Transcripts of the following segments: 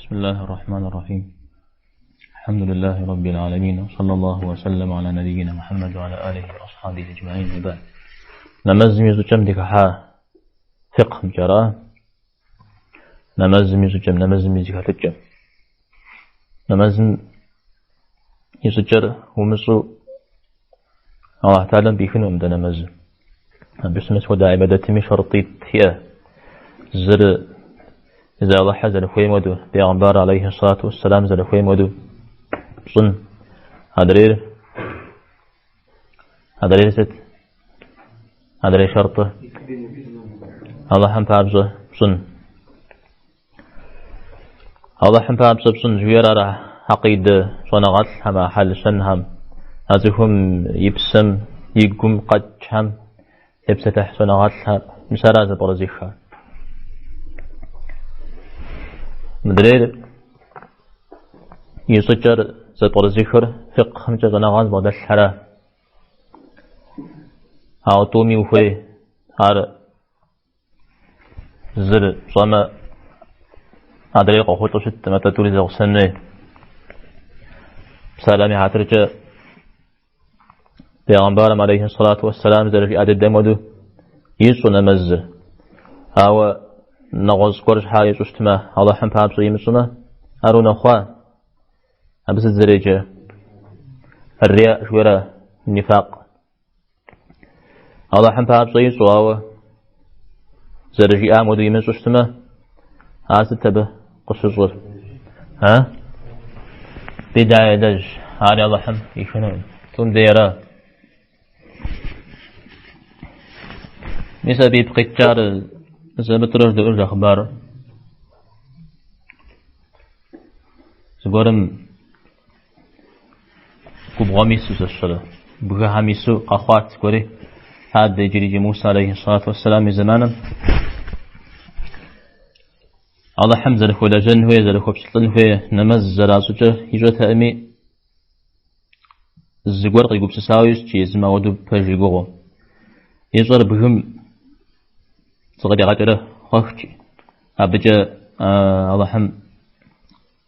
بسم الله الرحمن الرحيم. الحمد لله رب العالمين وصلى الله وسلم على نبينا محمد وعلى آله وأصحابه أجمعين وبعد. Нэмэзым и щӏыкӏэм дыхыхьа фикъхымкӏэ ара? Нэмэзым и щӏыкӏэм, нэмэзым и зэхэлъыкӏэм. Нэмэзым и щӏыкӏэр умыщӏэу Аллахь Тэхьэлам пӏихынукъым дэ нэмэзыр. Абы щытмэ сыт хуэдэ ибадэтми шэртӏитӏ иӏэ. Зыр езы Алыхьыр зэрыхуейм хуэдэу, Пейгъэмбар алейхи ссалату уэсселам зэрыхуейм хуэдэу пщӏын. Адрейр, адрейр сыт? Адрей шэртӏыр Алыхьым папщӏэ пщӏын. Алыхьым папщӏэ пщӏын жыхуиӏэр ар хьэкъидэ щӏэныгъэлӏхэм, а хьэл-щэнхэм, а цӏыхум и псэм, и гум къэкӏхэм тепсэлъыхь щӏэныгъэлӏхэр, мис ара зэпкърызыххэр. Мыдрейр и щӏыкӏэр зэпкърызыхыр фикъхымкӏэ щӏэныгъэ зыбгъэдэлъхьэрэ. Ауэ тӏуми ухуей ар Зыр пщӏэмэ, адрейр къохъулӏэу щыткъым, атӏэ тӏури зэгъусэн хуей. Псалъэм и хьэтыркӏэ Пейгъэмбарым алейхи ссалату уэсселам зэрыжиӏа дыдэм хуэдэу ищӏу нэмэзыр. Ауэ нэгъуэщӏ гуэр щхьа ищӏу щытмэ, Алыхьым папщӏэ имыщӏмэ, ар унэхъуа. Абы сыт зэреджэ? Рия жыхуиӏэра, нифакъ. Алыхьым папщӏэ ищӏу, ауэ зэрыжиӏам хуэдэу имыщӏу щытмэ, ар сыт абы къыщыщӏыр? А? Бидгьэ елэжь, ари Алыхьым ӏихынукъым. Тӏум дей ара? Мис абы ипкъ иткӏэ ар зэмытӏурэ жыдоӏэж а хъыбарыр. Зыгуэрым Губгъуэм ису зэщэрэ, бгыхэм ису къэхъуат зыгуэри. Адэ иджырикӏи Муса алейхи ссалату уэсселам и зэманым Алыхьым зэрыхуэлэжьэн хуей, зэрыхуэпщылӏын хуей нэмэз зэращӏыкӏэ ищӏэтэӏыми, зыгуэр къигупсысауэ ищӏт езым ауэдэу пэж и гугъэу. Ищӏэр бгым зыкъригъэкӏэрэхъуэхкӏ, абыкӏэ Алыхьым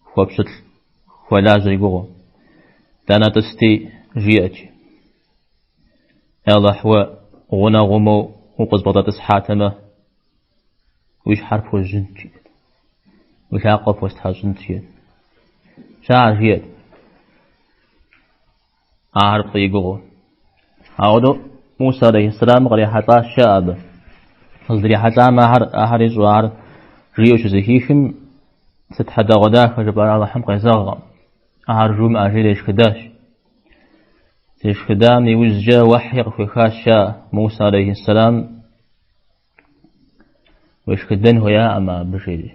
хуэпщылӏ, хуэлажьэ и гугъэу. Итӏанэ тӏысти, жиӏэт. Алыхь, уэ гъунэгъуу моуэ укъызбгъэдэтӏысхьатэмэ, уи щхьэр пхуэзжьынт, жиӏэт. Уи лъакъуэ пхуэстхьэщӏынт, жиӏэт. Щаӏэ, жиӏэт. Ахэр фӏы и гугъэу. Ауэдэу Муса алейхьэссэлам кърихьэлӏащ жаӏэ абы. Къыздрихьэлӏам ахэр, ахэр ищӏу, ахэр жиӏэу щызэхихым, сыт хьэдэгъуэдахэ жыпӏар Алыхьым къезэгъкъым. Ахэр жумыӏэ жери ешхыдащ. Зешхыдам иужькӏэ уэхьи къыхуехащ жаӏэ Муса алейхьэссэлам. Уешхыдэн хуеяӏым абы, жери.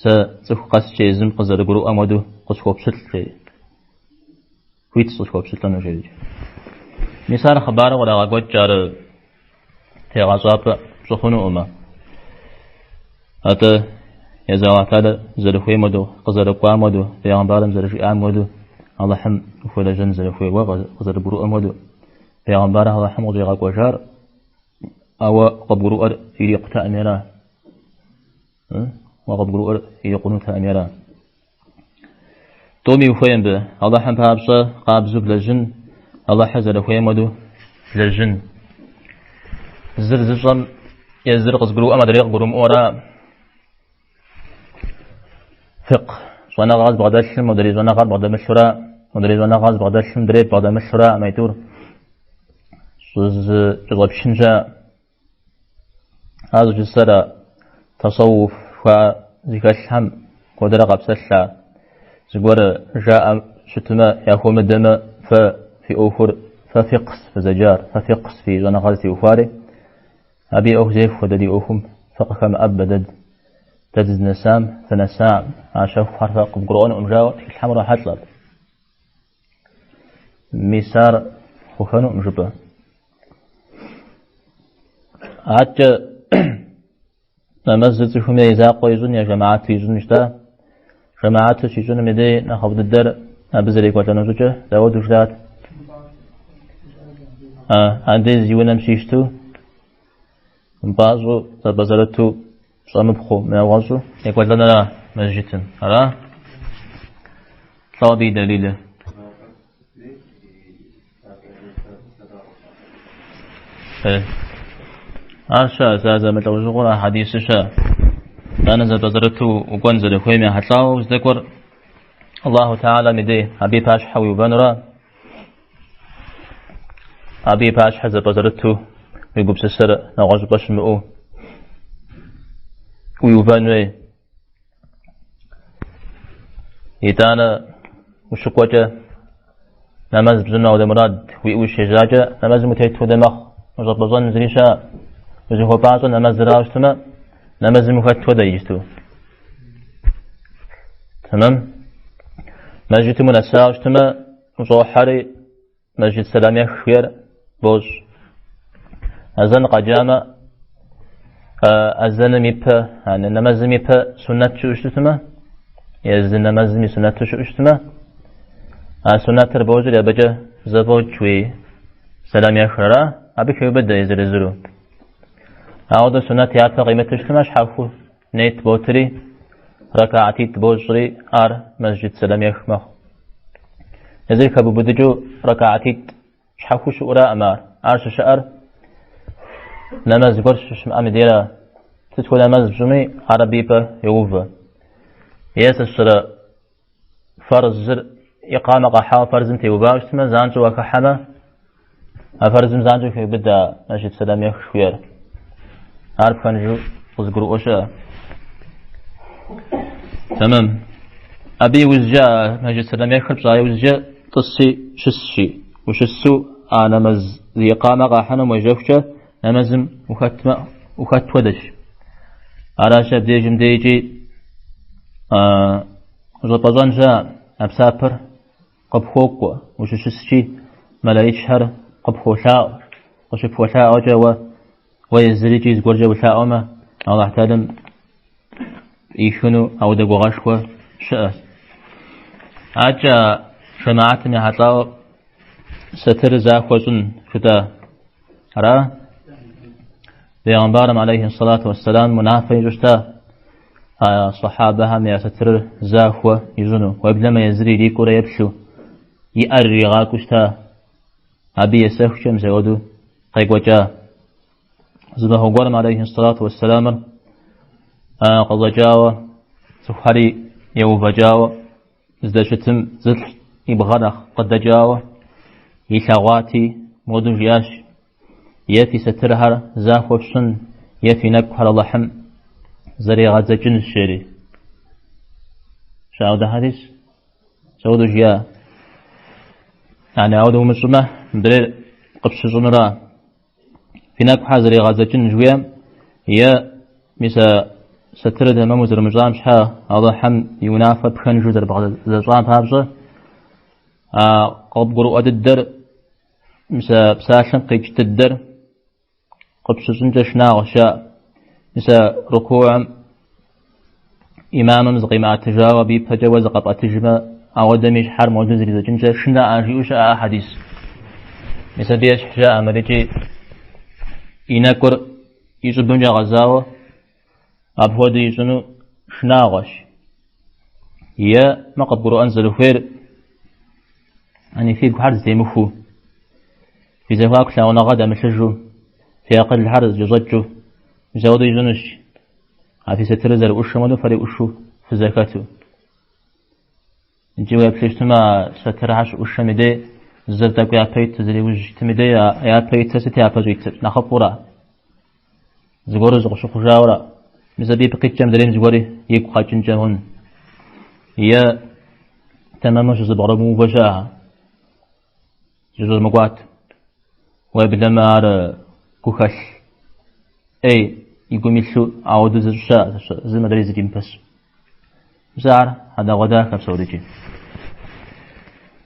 Сэ цӏыху къэскӏэ езым къызэрыгурыӏуэм хуэдэу къысхуопщылӏ, жери. Хуитщ къысхуэпщылӏыну, жери. Мис ар хъыбару кърагъэкӏуэкӏ, ар тегъэщӏапӏэ пщӏы хъунукъымэ. Атӏэ езы Алыхь Тэхьэлэр зэрыхуейм хуэдэу, къызэрыкӏуам хуэдэу, пейгъэмбарым зэрыжиӏам хуэдэу, Алыхьым ухуэлэжьэн зэрыхуейр, уэ къызэрыбгурыӏуэм хуэдэу, пейгъэмбарыр Алыхьым къыщӏигъэкӏуэжар, Ауэ къыбгурыӏуэр ирикъутэӏыми ара? Уэ къыбгурыӏуэр ирикъунутэӏыми ара? Тӏуми ухуей мыбы. Алыхьым папщӏэ къабзэу блэжьын, Алыхьыр зэрыхуейм хуэдэу блэжьын. Зыр зыщӏэм езыр къызыгурыӏуэм адрейр къыгурымыӏуэу ара? Фикъ щӏэныгъэ зыбгъэдэлъым модрей щӏэныгъэр бгъэдэмылъурэ, модрей щӏэныгъэ зыбгъэдэлъым мыдрей бгъэдэмылъурэ майтӏур щӏызыкӏэщӏэпчын щыӏэ. Ар зыщысэр тасэуф жыхуаӏэ зыхэлъхэм куэдрэ къапсэлъа зыгуэр жаӏэ щытмэ, яхуэмыдэмэ, фэ фи ӏуэхур, фэ фикъщ фызэджар, фэ фикъщ фи щӏэныгъэр зытеухуари, Абы и ӏуэху зефхуэ, дэ ди ӏуэхум фыкъыхэмыӏэбэ, дэ дэ дызнэсам фынэсакъым, а щэхухэр фэ къывгурыӏуэнукъым, жауэ тхылъхэм урохьэлӏэ. Мис ар хъухэнукъым жыпӏэ. Адэкӏэ нэмэзыр цӏыхум е и закъуэ ищӏын, е жэмаату ищӏын щыта. Жэмаату щищӏыным и дей нэхъыфӏ дыдэр абы зэрекӏуэлӏэну щӏыкӏэ дауэду жытӏат? Андез и унэм щищту, мыпӏащӏэу, зэпӏэзэрыту, щӏэмыпхъуэу, нэгъуэщӏу екӏуэлӏэнра? мэжджытым. Ара? Лӏо абы и дэлилыр? Ар щыӏэ, сэ зэмылӏэужьыгъуэр а хьэдисыр щыӏэ. Итӏанэ зэпӏэзэрыту укӏуэн зэрыхуейм ехьэлӏауэ уздэкӏуэр Аллаху Тэхьэлам и дей, абы и пащхьэ уиувэнура? Абы и пащхьэ зэпӏэзэрыту уи гупсысэр нэгъуэщӏыпӏэ щымыӏэу уиувэн хуей. Итӏанэ ущыкӏуэкӏэ нэмэз пщӏыну ауэдэ мурад уиӏэу ущежьакӏэ нэмэзым утет хуэдэ мэхъу, ущӏэпӏэщӏэн зыри щыӏэ. Узыхуэпӏащӏэр нэмэзырауэ щытмэ, нэмэзым ухэт хуэдэ иджысту. Тэмэм. Мэжджытым унэсауэ щытмэ, ущӏохьэри Мэжджыт сэлам ех жиӏэр бощӏ. Азэн къэджамэ, азэным ипэ, нэмэзым ипэ суннэт щыӏэу щытмэ, езы нэмэзым и суннэту щыӏэу щытмэ, а суннэтыр бощӏри абыкӏэ зэфӏокӏ уи сэлам ехыр, ара? Абы хеубыдэ езыр-езыру. Ауэдэ суннэт япэ къимыту щытмэ, щхьэхуэу нет ботри, ракаатитӏ бощӏри, ар мэжджыт сэлам ех мэхъу. Езыр хэбубыдыкӏыу ракаатитӏ щхьэхуэу щыӏураӏым ар. Ар щыщыӏэр нэмэз гуэр щыщымыӏэм и дейра. Сыт хуэдэ нэмэз пщӏыми, ар абы и пӏэ йоувэ. Е сэ сщӏэрэ фарзыр икъамэ къахьауэ фарзым теувауэ щытмэ, занщӏэу уахыхьэмэ, а фарзым занщӏэу хеубыдэ а мэжджыт сэлам ех жыхуиӏэр. Ар пхэнжу къызыгурыӏуэ щыӏэ. Тэмэм. Абы иужькӏэ а мэжджыт сэлам ехыр пщӏа иужькӏэ тӏыси щыс жи. Ущысу а нэмэз икъамэ къахьынум уежьэхукӏэ нэмэзым ухэтмэ, ухэт хуэдэщ. Аращи, абдежым дейкӏи ущӏэпӏэщӏэн щыӏэ а псапэр къыпхуокӏуэ, ущыщыскӏи мэлэӏичхэр къыпхуолъаӏуэ. Къыщыпхуэлъаӏуэкӏэ уэ уэ езырикӏи зыгуэркӏэ улъаӏуэмэ, Алыхь Тэхьэлам пӏихыну ауэдэ гугъэшхуэ щыӏэ. Адэкӏэ жэмаатым ехьэлӏауэ сэтыр захуэ щӏын жытӏа. Ара? Бегъымбарым алейхи сэлату уэсселам унафэ ищӏу щыта а сахьабэхэм я сэтырыр захуэ ищӏыну. Уеблэмэ езыр ирикӏуэрэ еплъу, и ӏэр иригъакӏуэу щыта. Абы есэхукӏэ мис апхуэдэу къекӏуэкӏа. Зы махуэ гуэрым алейхи сэлату уэсселамыр къыщӏэкӏауэ, цӏыхухэри еувэкӏауэ, здэщытым зылӏ и бгъэр нэхъ къыдэкӏауэ илъэгъуати, моду жиӏащ, Е фи сэтырхэр захуэ фщӏын, е фи нэкӏухэр Алыхьым зэригъэдзэкӏынщ, жери. Щыӏэ ауэдэ хьэдис? Ауэдэу жиӏа. Яни ауэдэ умыщӏмэ, мыдрейр къыпщыщӏынура. Фи нэкӏухэр зэригъэдзэкӏын жыхуиӏэм, е мис а сэтырыр тэмэму зэрымыщӏам щхьа Алыхьым и унафэр пхэнжу зэрыбгъэзэщӏам папщӏэ, а къыбгурыӏуэ дыдэр, мис а псалъэм къикӏ дыдэр къыпщыщӏынкӏэ шынагъуэ щыӏэ. Мис а рукуум имамым зыкъимыӏэтыжауэ абы ипэкӏэ уэ зыкъэпӏэтыжмэ, ауэдэм и щхьэр моду зридзэкӏынкӏэ шынэӏэ жиӏэу щыӏэ хьэдис. Мис абы ещхь жаӏэ мыр икӏи и нэкӏур и щӏыбымкӏэ гъэзауэ апхуэдэу ищӏыну шынагъуэщ. Е мы къыбгурыӏуэн зэрыхуейр, яни фигухэр зэтемыхуу, фи зэхуаку лъагъуныгъэ дэмылъыжу, фи акъылхэр зэкӏэщӏэкӏыу, мис ауэдэу ищӏынущ. А фи сэтырыр зэрыӏушэм хуэдэу фэри ӏушу фызэхэту. Икӏи уеплъу щытмэ, а сэтырхэр щыӏушэм и дей зыр тӏэкӏу япэ иту, зыр иужь итым и дей япэ итыр сыт япэ щӏитыр? Нэхъыфӏура? Зыгуэру зыкъыщыхъужауэра? Мис абы ипкъ иткӏэ мыдрейм зыгуэри игу къэкӏынкӏэ хъун. Е тэмэму щызэбгъэрымыувэ щыӏэ, зэщӏэмыкӏуат. Уеблэмэ ар гухэлъ ӏей и гум илъу ауэдэу зыщӏ щыӏэ, зым адрей зримыпэсу. Мис ар хьэдэгъуэдахэ псорикӏи.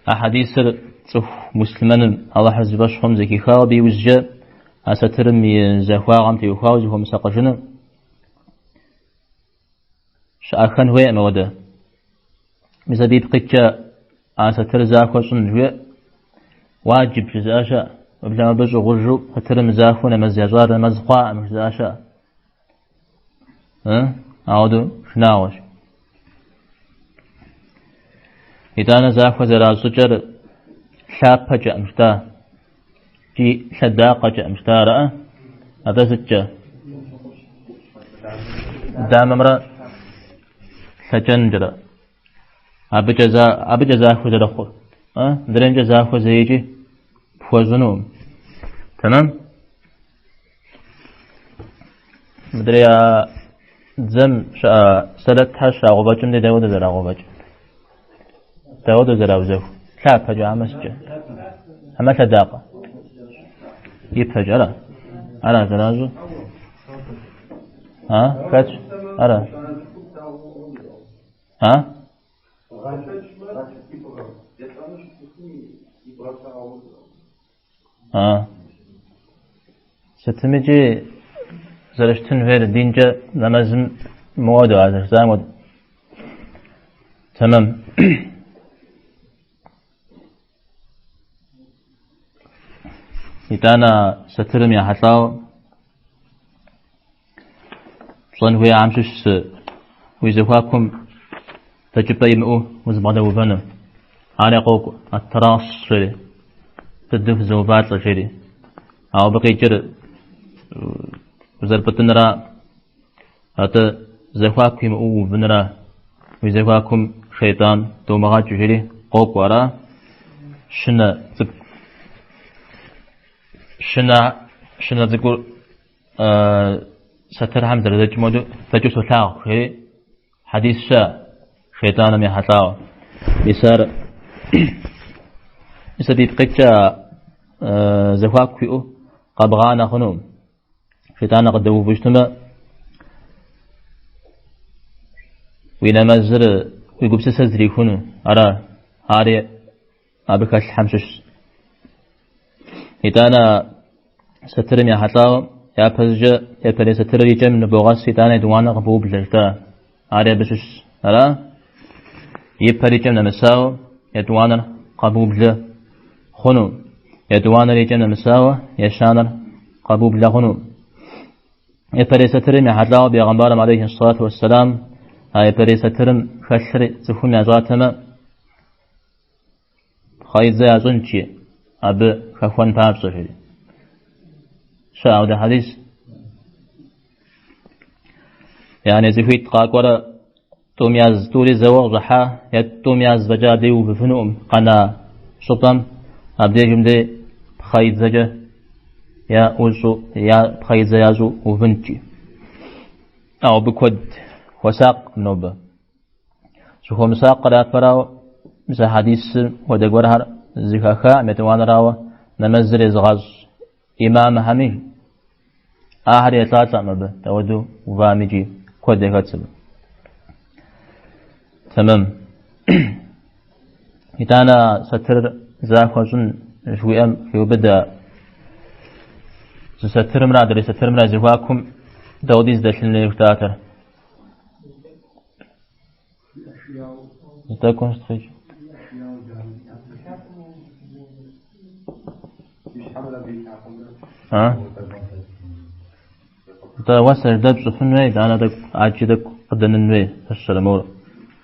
А хьэдисыр цӏыху муслъымэным Алыхьыр зи фӏэщ хъум зэхихауэ абы иужькӏэ а сэтырым и захуагъэм теухуауэ зыхуэмысакъыжыну щыӏэхэн хуейкъым ауэдэ. Мис абы ипкъ иткӏэ а сэтыр захуэ щӏын жыхуиӏэр уаджиб жызыӏа щыӏэ. Уеблэмэ абы щӏыгъужу сэтырым мызахуэу нэмэз ящӏар нэмэз хъуаӏым жызыӏа щыӏэ. Ауэдэу шынагъуэщ. Итӏанэ захуэ зэращӏ щӏыкӏэр лъапэкӏэкъым жытӏа, икӏи лъэдакъэкӏэкъым жытӏа, араӏэ? Атӏэ сыткӏэ? Дамэмрэ лъэкӏэнкӏэрэ. Абыкӏэ абыкӏэ захуэ зэрыхъур. А? Мыдреймкӏэ захуэ зэикӏи пхуэщӏынукъым. Тэмэм? Мыдрей а дзэм щыӏэ сэлэтхэр щрагъэувэкӏым дей дауэдэ зэрагъэувэкӏ? Дауэдэ зэраузэху? Лъапэкӏэ, хьэмэ сыткӏэ? Хьэмэ лъэдакъэ? Ипэкӏэ, ара? Ара зэращӏыр? А? Хэтщ? Ара? А? А. Сытымикӏи зэрыщытын хуейр динкӏэ нэмэзым мыуэду, а зэрыжысӏам хуэдэу. Тэмэм. Итӏанэ сэтырым ехьэлӏауэ Пщӏэн хуейхэм щыщ уи зэхуакум дэкӏыпӏэ имыӏэу узыбгъэдэувэну. Ари къокӏуэ, ат-тэрас жери, быдэу фызэувалӏэ жери. Ауэ абы къикӏыр узэрыпӏытӏыныра, атӏэ зэхуаку имыӏэу увыныра, уи зэхуакум шейтӏан домыгъэкӏ жери къокӏуэ, ара? Щынэ цӏыкӏу. Щынэ, щынэ цӏыкӏур сэтырхэм зэрыдэкӏым хуэдэу дэкӏыу солъагъу, жери хьэдис щыӏэ шейтӏаным ехьэлӏауэ. Мис ар мис абы ипкъ иткӏэ зэхуаку иӏэу къэбгъанэ хъунукъым. Шейтӏаныр къыдэуву щытмэ, уи нэмэзыр уи гупсысэр зрихуну, ара, ари абы хэлъхьэм щыщщ. Итӏанэ сэтырым ехьэлӏауэ япэщӏыкӏэ япэрей сэтырыр и кӏэм ныбогъэс, итӏанэ етӏуанэр къыбоублэ жытӏа. Ари абы щыщщ. Ара? И пэр и кӏэм нэмысауэ етӏуанэр къэбублэ хъуну. Етӏуанэр и кӏэм нэмысауэ ещанэр къэбублэ хъуну. Япэрей сэтырым ехьэлӏауэ бегъымбарым алейхи ссалату уэсселам а япэрей сэтырым хэлъыр цӏыхум ящӏатэмэ, Пхъэидзэ ящӏынт, жи, абы хэхуэн папщӏэ, жери. Щыӏэ апхуэдэ хьэдис? Яни цӏыхуитӏ къакӏуэрэ тӏум яз тӏури зэуэ къыщӏыхьа, е тӏум яз фӏэкӏа абдей увыфынукъым къэна щӏыпӏэм, абдежым дей пхъэидзэкӏэ я ӏущӏу, я пхъэидзэ ящӏу увынт, жи. Ауэ абы куэд хуэсакъым нобэ. Щӏыхуэмысакъыр япэрауэ, мис а хьэдисым хуэдэ гуэрхэр зыхахаӏым, етӏуанэрауэ нэмэзыр езыгъэщӏ имамхэми, ахэр елӏалӏэкъым абы, дауэдэу увами икӏи куэд яхэтщ абы. Тэмэм. Итӏанэ сэтырыр захуэ щӏын жыхуиӏэм хеубыдэ зы сэтырымрэ адрей сэтырымрэ я зэхуакум дауэдиз дэлъын хуей жытӏатэр. Тӏэкӏум сыт къикӏ? А? Нтӏэ, уэ сэждэ пщӏыфын хуей, итӏанэ тӏэкӏу, адэкӏэ тӏэкӏу къыдэнын хуей, пэщэрэ мор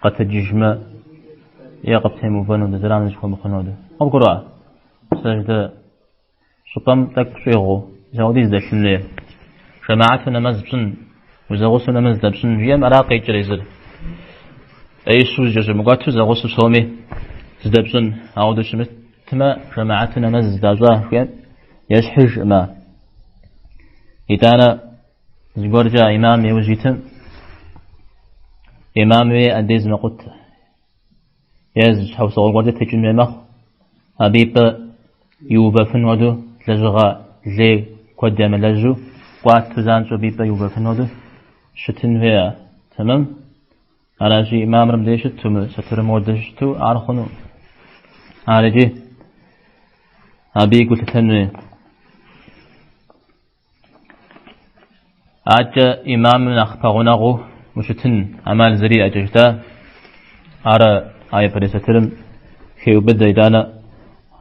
къэтэджыжмэ е къыптемыувэну, зэран зыхуэмыхъун хуэдэу. Къыбгурыӏуа? Сэждэ Щӏыпӏэм тӏэкӏу щӏигъуу, мис апхуэдиз дэлъын хуейр. Жэмаату нэмэз пщӏын, узэгъусэу нэмэз здэпщӏын жиӏэм ара къикӏыр езыр. ӏеищэу зыкӏэщӏэмыкӏуэту зэгъусэу псоми здэпщӏын, ауэдэу щымытмэ, жэмаату нэмэз здащӏа жиӏэм ещхьыжкъым ар. Итӏанэ зыгуэркӏэ а имам иужь итым, имамми андез мэкъутэ. Е зы щхьэусыгъуэ гуэркӏэ текӏын хуей мэхъу, абы и пӏэ иувэфын хуэдэу лэжьыгъэ лей куэд ямылэжьу, кӏуатэу занщӏэу абы и пӏэ иувэфын хуэдэу щытын хуей ар. Тэмэм? Аращи, имамыр мыбдеж щыту, мы сатырым модэ щыту, ар хъуну. Ар икӏи абы гу лъытэн хуей. Адэкӏэ имамым нэхъ пэгъунэгъуу ущытын ӏэмал зэриӏэкӏэ жытӏа, ар а япэрей сатырым хеубыдэ итӏанэ,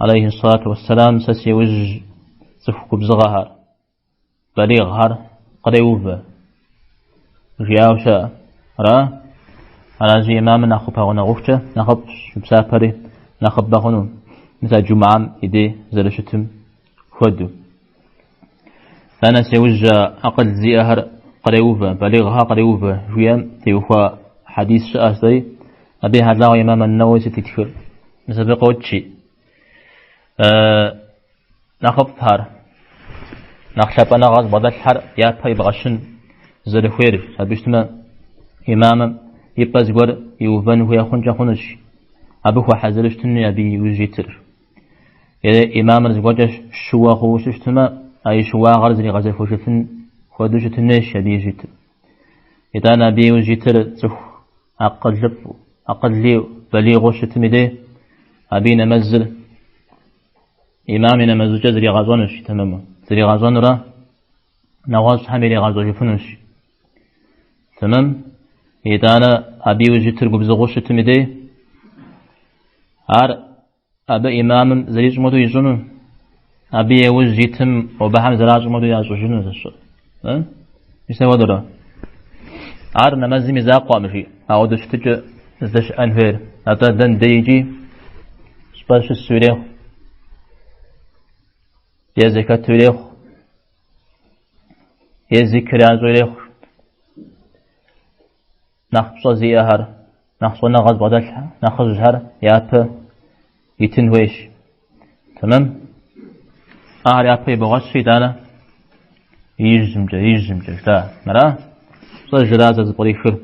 алейхи ссалату уэсселам, сэ си ужь цӏыху губзыгъэхэр, балигъхэр къреувэ, жиӏауэ щыӏэ. Ара? Аращи, имамыр нэхъ упэгъунэгъухукӏэ нэхъыфӏщ, уи псапэри нэхъыбэ хъуну, мис а джумгьэм и дей зэрыщытым хуэдэу. Итӏанэ си ужь акъыл зиӏэхэр къреувэ, балигъхэр къреувэ, жиӏэм теухуа хьэдис щыӏэщ дэри, абы ехьэлӏауэ имам ан-Нэуэуи сыт итхыр? Мис абы къокӏ нэхъыфӏхэр, нэхъ лъапӏэныгъэ зыбгъэдэлъхэр япэ ибгъэщын зэрыхуейр. Абы щытмэ, имамым и пӏэ зыгуэр иувэн хуей хъункӏэ хъунущ, абы хуэхьэзыру щытын хуей абы и ужь итыр. Е имамыр зыгуэркӏэ щыуэ хъууэ щытмэ, а и щыуагъэр зригъэзэхуэжыфын хуэдэу щытын хуейщ абы и ужь итыр. Итӏанэ абы и ужь итыр цӏыху акъылыфӏу, акъыл иӏэу, балигъыу щытым и дей абы и нэмэзыр имам и нэмэз щӏыкӏэ зригъэщӏэнущ тэмэму. Зригъэщӏэнурэ нэгъуэщӏхэм иригъэщӏэжыфынущ. Тэмэм? Итӏанэ абы и ужь итыр губзыгъэу щытым и дей ар абы имамым зэрищӏым хуэдэу ищӏыну, абы и ужь итым абыхэм зэращӏым хуэдэу ящӏыжыну зэщӏыр. Мис апхуэдэурэ. Ар нэмэзым и закъуэкъым, жи, ауэдэ щытыкӏэ здэщыӏэн хуейр. Атӏэ дэн дей икӏи щӏыпӏэ щысу ирехъу, е зэхэту ирехъу, е зикр ящӏу ирехъу. Нэхъ пщӏэ зиӏэхэр, нэхъ щӏэныгъэ зыбгъэдэлъ нэхъыжьхэр япэ итын хуейщ. Тэмэм? Ахэр япэ ибогъэщри, итӏанэ ижьымкӏэ, ижьымкӏэ, жыта. Мыра? Пщӏэжра зэзыпкърихыр.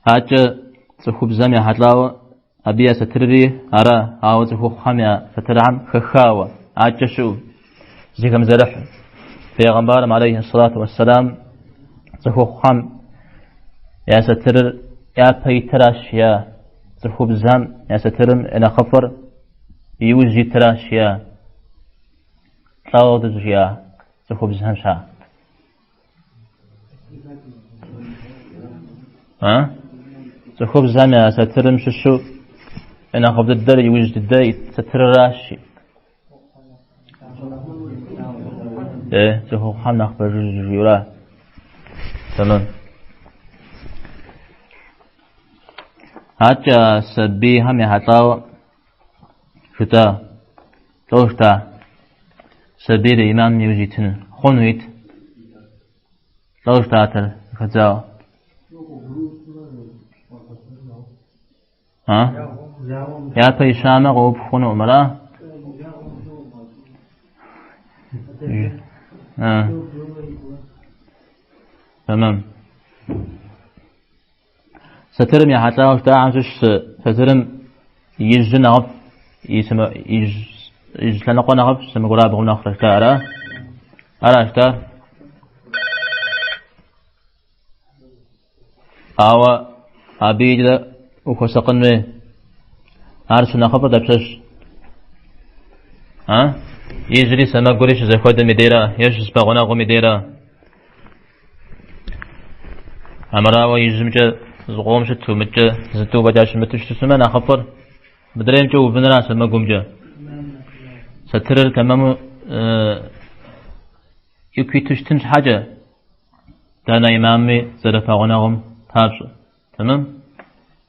Акӏэ цӏыхубзэм ехьэлӏауэ абы я сатырри ара, ауэ цӏыхухъухэм я сатырхэм хэхауэ, акӏэ щыӏэу, зыхэмызэрыхьу. Пейгъэмбарым алейхи сэлату уэсселам цӏыхухъухэм я сатырыр япэ итыращ жиӏа, цӏыхубзхэм я сатырым я нэхъыфӏыр иужь итыращ жиӏа. Лӏо ауэдэу щӏыжиӏа цӏыхубзхэм щхьа. А? Цӏыхубзхэм я сатырым щыщу я нэхъыфӏ дыдэр иужь дыдэ ит сатырыращ. Е, цӏыхухъухэм нэхъ пэжыжьэу жиӏэура. Тэмэм. Аткӏэ сабийхэм ехьэлӏауэ жытӏа, лӏо жытӏа, сабийр имамым иужь итыну, хъуну ит. Лӏо жытӏатэр зэхэдзауэ. А? Япэ ищамэ къыӏупх хъунукъым, ара? А. Тэмэм. Сатырым ехьэлӏауэ жытӏахэм щыщ сатырым ижьыр нэхъыфӏ, ижь лъэныкъуэ нэхъыфӏ сэмэгурабгъум нэхърэ жытӏа, ара? Ара жытӏар? Ауэ абы икӏрэ ухуэсакъын хуей. Ар щынэхъыфӏыр дапщэщ? А? Ижьри сэмэгури щызэхуэдэм и дейра, е щызэпэгъунэгъум и дейра? Амырауэ ижьымкӏэ зыкъом щыту, мыткӏэ зы-тӏу фӏэкӏа щымыту щытмэ, нэхъыфӏыр мыдреймкӏэ увыныра сэмэгумкӏэ. Сатырыр тэмэму ику иту щытын щхьэкӏэ, итӏанэ имамми зэрыпэгъунэгъум папщӏэ. Тэмэм?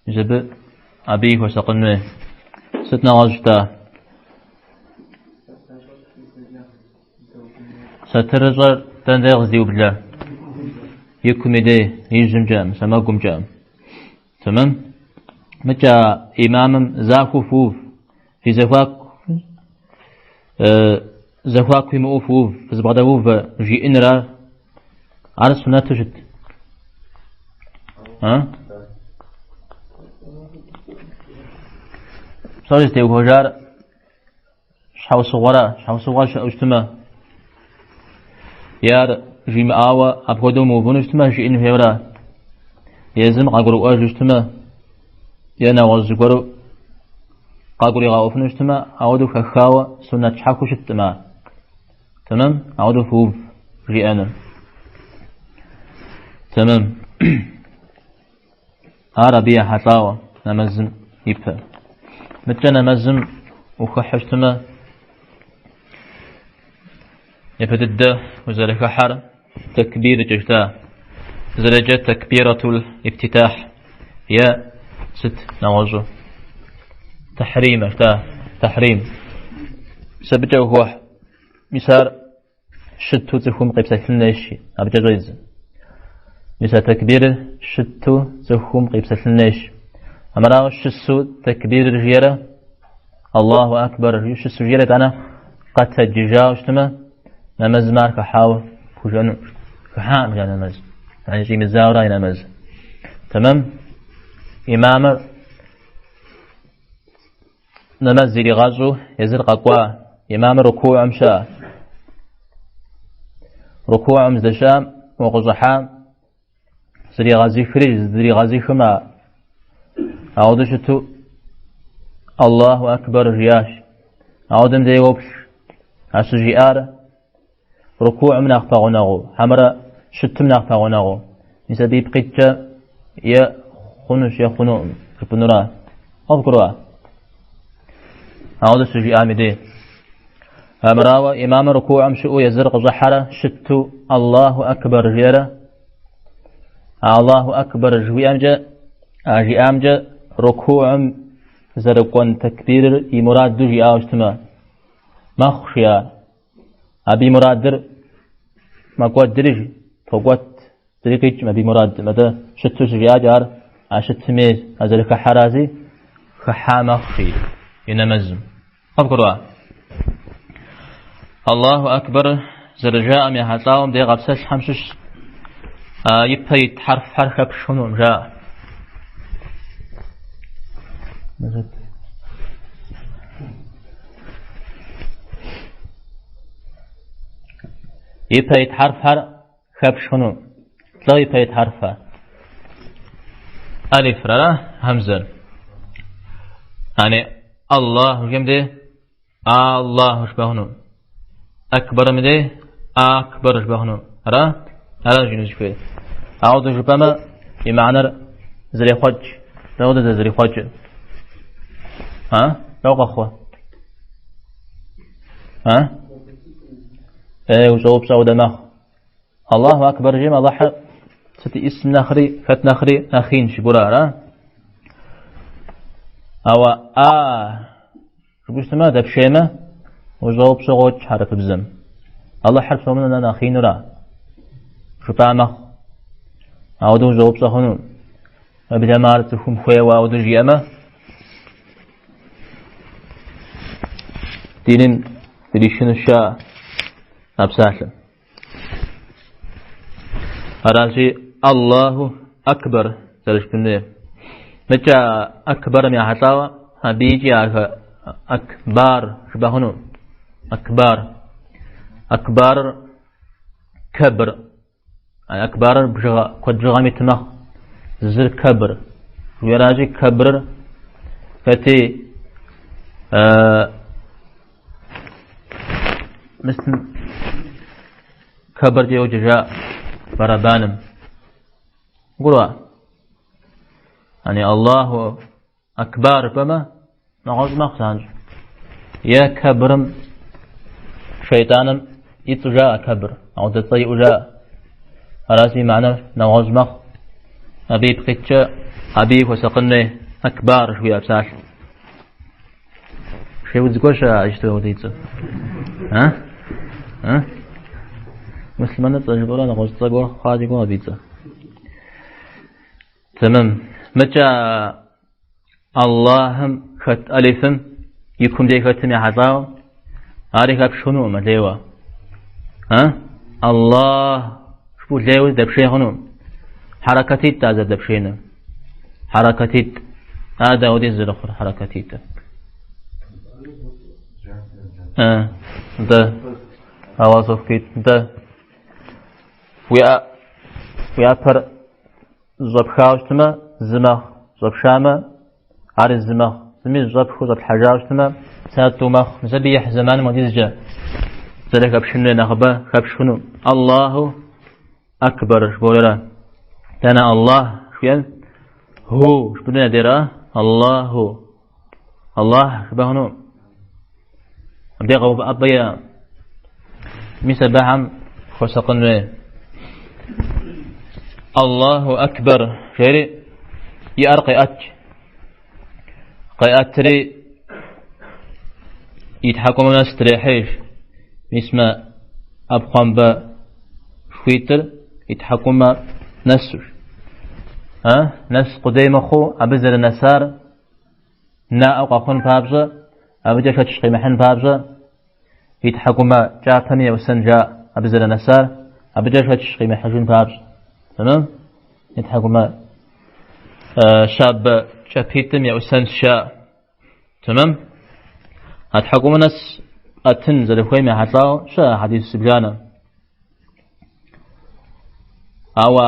Мис абы абыи хуэсакъын хуей. Сыт нэгъуэщӏ жытӏа? Сатырыщӏэр дэн дей къыздиублэ? И кум и дей, ижьымкӏэӏым, сэмэгумкӏэӏым. Тэмэм? Мыкӏэ имамым захуэу фыув, фи зэхуаку зэхуаку имыӏэу фыув, фызыбгъэдэувэ жиӏэныр ар, ар сунэту щыт. А? Псори зытеухуэжар Щхьэусыгъуэрэ, щхьэусыгъуэ щыӏэу щытмэ, е ар жимыӏауэ апхуэдэу мыувыну щытмэ, жиӏэн хуейуэра? Езым къагурыӏуэжу щытмэ, е нэгъуэщӏ зыгуэру къагуригъэӏуэфыну щытмэ, ауэдэу хэхауэ сунэт щхьэхуэу щыткъым ар. Тэмэм, ауэдэу фыув жиӏэныр. Тэмэм. Ар абы ехьэлӏауэ нэмэзым ипэ. Мыткӏэ нэмэзым ухыхьэу щытмэ, япэ дыдэ узэрыхыхьэр тэкбиркӏэ жытӏа. зэреджэр тэкбиратул ифтитахь е сыт нэгъуэщӏу? Тэхьримэ, та, тэхьрим. Мис абыкӏэ ухуохь. Мис ар щыту цӏыхум къипсэлъын хуейщ, абыкӏэ щӏедзэ. Мис а тэкбирыр щыту цӏыхум къипсэлъын хуейщ. Амырауэ щысу тэкбирыр жиӏэрэ, Аллаху акбар жиӏэу щысу жиӏэрэ итӏанэ къэтэджыжауэ щытмэ, нэмэзым ар хыхьауэ пхужыӏэну. Хыхьакъым жа нэмэз. Яни щӏимыдзауэра и нэмэз. Тэмэм, имамыр нэмэз иригъэщӏу езыр къэкӏуа, имамыр рукуум щыӏэ. Рукуум здэщыӏэм, укъыщӏыхьам, зригъэзыхри, здригъэзыхым а ауэдэу щыту Аллаху акбар жиӏащ. Ауэдэм дей уоплъ. А щыжиӏар рукуум нэхъ пэгъунэгъуу, хьэмэрэ щытым нэхъ пэгъунэгъуу. Мис абы ипкъ иткӏэ е хъунущ, е хъунукъым жыпӏэнура. Къывгурыӏуа? Ауэдэу щыжиӏам и дей. Амырауэ имамыр рукуум щыӏэу езыр къыщӏыхьэрэ щыту Аллаху акбар жиӏэрэ Аллаху акбар жыхуиӏэмкӏэ, а жиӏамкӏэ рукуум зэрыкӏуэн тэкбирыр и мураду жиӏауэ щытмэ, мэхъу жиӏа. Абы и мурадыр мэкӏуэдри, токӏуэт, зыри къикӏым абы и мурадым. Атӏэ щыту щыжиӏакӏэ ар а щытым ей, а зэрыхыхьэрази, хыхьа мэхъу жи и нэмэзым. Къывгурыӏуа? Аллаху акбар зэрыжаӏэм ехьэлӏауэ мыбдеж къапсэлъхэм щыщ ипэ ит хьэрфхэр хэпш хъунукъым жаӏэ. Ипэ ит хьэрфхэр хэпш хъуну. Лӏо ипэ ит хьэрфхэр. Алифыр ара, хьэмзэр. Яни Аллах жиӏэм дей Аллах жыпӏэ хъуну. Акбарым дей Акбар жыпӏэ хъуну. Ара? Ара жиӏэну зыхуейр. Ауэдэу жыпӏэмэ, и мыхьэнэр зэрехъуэкӏ. Дауэ зэрызэрихъуэкӏыр? А? Дауэ къэхъуа? А? Э, ущӏэупщӏэ ауэдэ мэхъу. Аллаху акбар жиӏэм Аллахьыр сыт исм нэхъри, хэт нэхъри нэхъ инщ жыпӏэурэ, ара? Ауэ а жыпӏэу щытмэ, дэпшеймэ, ущӏэупщӏэ къокӏ хьэрыпыбзэм. Аллахьыр псом нэхъ инура? Жыпӏа мэхъу. Ауэдэу ущӏэупщӏэ хъуну. Уеблэмэ ар цӏыхум хуейуэ ауэдэу жиӏэмэ, диным дришыну щыӏэ а псалъэм. Аращи, Аллаху Акбар зэрыжыпӏэн хуейр. Мыкӏэ Акбарым ехьэлӏауэ, абы икӏи ахэ Акбар жыпӏэ хъуну. Акбар. Акбарыр кэбр. Акбарыр бжыгъэ, куэд бжыгъэм ит мэхъу. Зыр кэбр. Жиӏэращи, кэбрыр хэти мысым кэбыркӏэ йоджэ жаӏэ барабаным. Гурыӏуа? Яни Аллаху Акбар жыпӏэмэ, нэгъуэщӏ мэхъу занщӏэу. Е кэбрым шейтӏаным и цӏэу жаӏэ кэбр, ауэдэ цӏэ иӏэу жаӏэ. Аращи, и мыхьэнэр нэгъуэщӏ мэхъу. Абы ипкъ иткӏэ абыи хуэсакъын хуей Акбар жыхуиӏэ псалъэ. Шейудз гуэр щыӏэ иджыпсту ауэдэ и цӏэу? А? А? Муслъымэныцӏэ жыпӏэурэ нэгъуэщӏ цӏэ гуэр хъуа си гугъэ абы и цӏэр. Тэмэм. Мыкӏэ Аллахым хэт алифым и кум дей хэтым ехьэлӏауэ, ари хэпш хъунукъым лейуэ. А? Аллах жыпӏэу лейуэ дэпшей хъунукъым. Хьэрэкэтитӏ ар зэрыдэпшейнур. Хьэрэкэтитӏ. Ар дауэдиз зэрыхъур хьэрэкэтитӏыр? А, да. Огласовкитӏ. Да. Уи ӏэпэр Зэщӏэпхауэ щытмэ, зы мэхъу. Щӏэпшамэ, ари зы мэхъу. Зыми зэщӏэпхыу щӏэплъхьэжауэ щытмэ, сэ тӏу мэхъу. Мис абы ихь зэманым хуэдизкӏэ зэрыхэпшын хуейр нэхъыбэ хэпш хъуну. Аллаху Акбар жыпӏэурэ. Дэнэ Аллах жыхуиӏэм ху жыпӏэну ядера? Аллаху. Аллах жыпӏэ хъуну. Абдей къэувыӏэпӏэ иӏэ. Мис абыхэм хуэсакъын хуей. Аллаху Акбар жери и ӏэр къеӏэт. Къеӏэтри и тхьэкӏумэм нэс дрехьеж. Мис мы ӏэпхъуамбэшхуитӏыр и тхьэкӏумэ нэсу. А? Нэс къудей мыхъуу абы зэрынэсар наӏэу къэхъун папщӏэ, абыкӏэ шэч къимыхьын папщӏэ, и тхьэкӏумэ кӏапэми еӏусэн жаӏэ абы зэрынэсар, абыкӏэ шэч къимыхьыжын папщӏэ. Тэмэм? И тхьэкӏумэ щабэ кӏапитӏым еӏусэнщ жаӏэ. Тэмэм? А тхьэкӏумэ нэс ӏэтын зэрыхуейм ехьэлӏауэ щыӏэ хьэдис зыбжанэ. Ауэ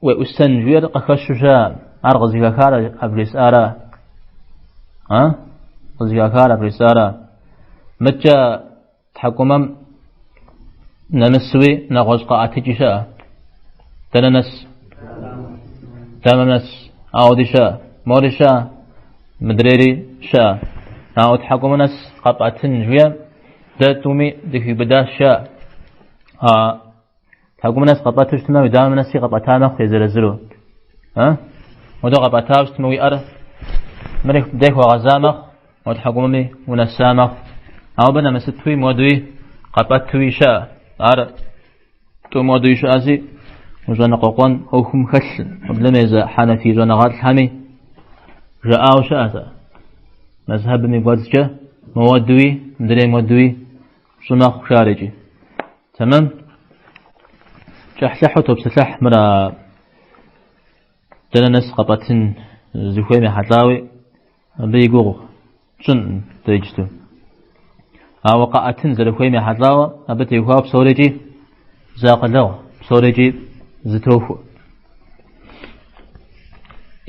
уеӏусэн жиӏэр къыхэщу щыӏэ, ар къызыхахар а бжесӏара? А? Къызыхахар а бжесӏара? Мыткӏэ тхьэкӏумэм нэмысуи нэгъуэщӏ къэӏэтыкӏи щыӏэ. Дэнэ нэс? Дамэм нэс. Ауэди щыӏэ. Мори щыӏэ, мыдрейри щыӏэ. Ауэ тхьэкӏумэ нэс къэпӏэтын жиӏэм дэ тӏуми дыхиубыдащ жаӏэ. А тхьэкӏумэ нэс къэпӏэту щытмэ, уи дамэм нэси къэпӏэта мэхъу езыр-езыру. А? Модэ къэпӏэтауэ щытмэ, уи ӏэр мыри дэ хуэгъэза мэхъу, мо тхьэкӏумэми унэса мэхъу. Ауэ абы нэмысыпуи, модуи къэпӏэтуи щыӏэ. Ар тӏум модуи щыӏэщи, ущӏэныкъуэкъуэн ӏуэхум хэлъ, уеблэмэ езы хьэнэфий щӏэныгъэлӏхэми жаӏауэ щыӏэщ. Мэзхьэбым и кӏуэцӏкӏэ мыуэдуи, мыдрейм хуэдуи пщӏы мэхъу жари икӏи. Тэмэм? Кӏыхьлӏыхьу топсэлъыхь мыр а дэнэ нэс къэпӏэтын зыхуейм ехьэлӏауи, абы и гугъу тщӏынкъым дэ иджысту. Ауэ къэӏэтын зэрыхуейм ехьэлӏауэ абы теухуауэ псори икӏи зэакъылэгъу, псори икӏи зэтохуэ.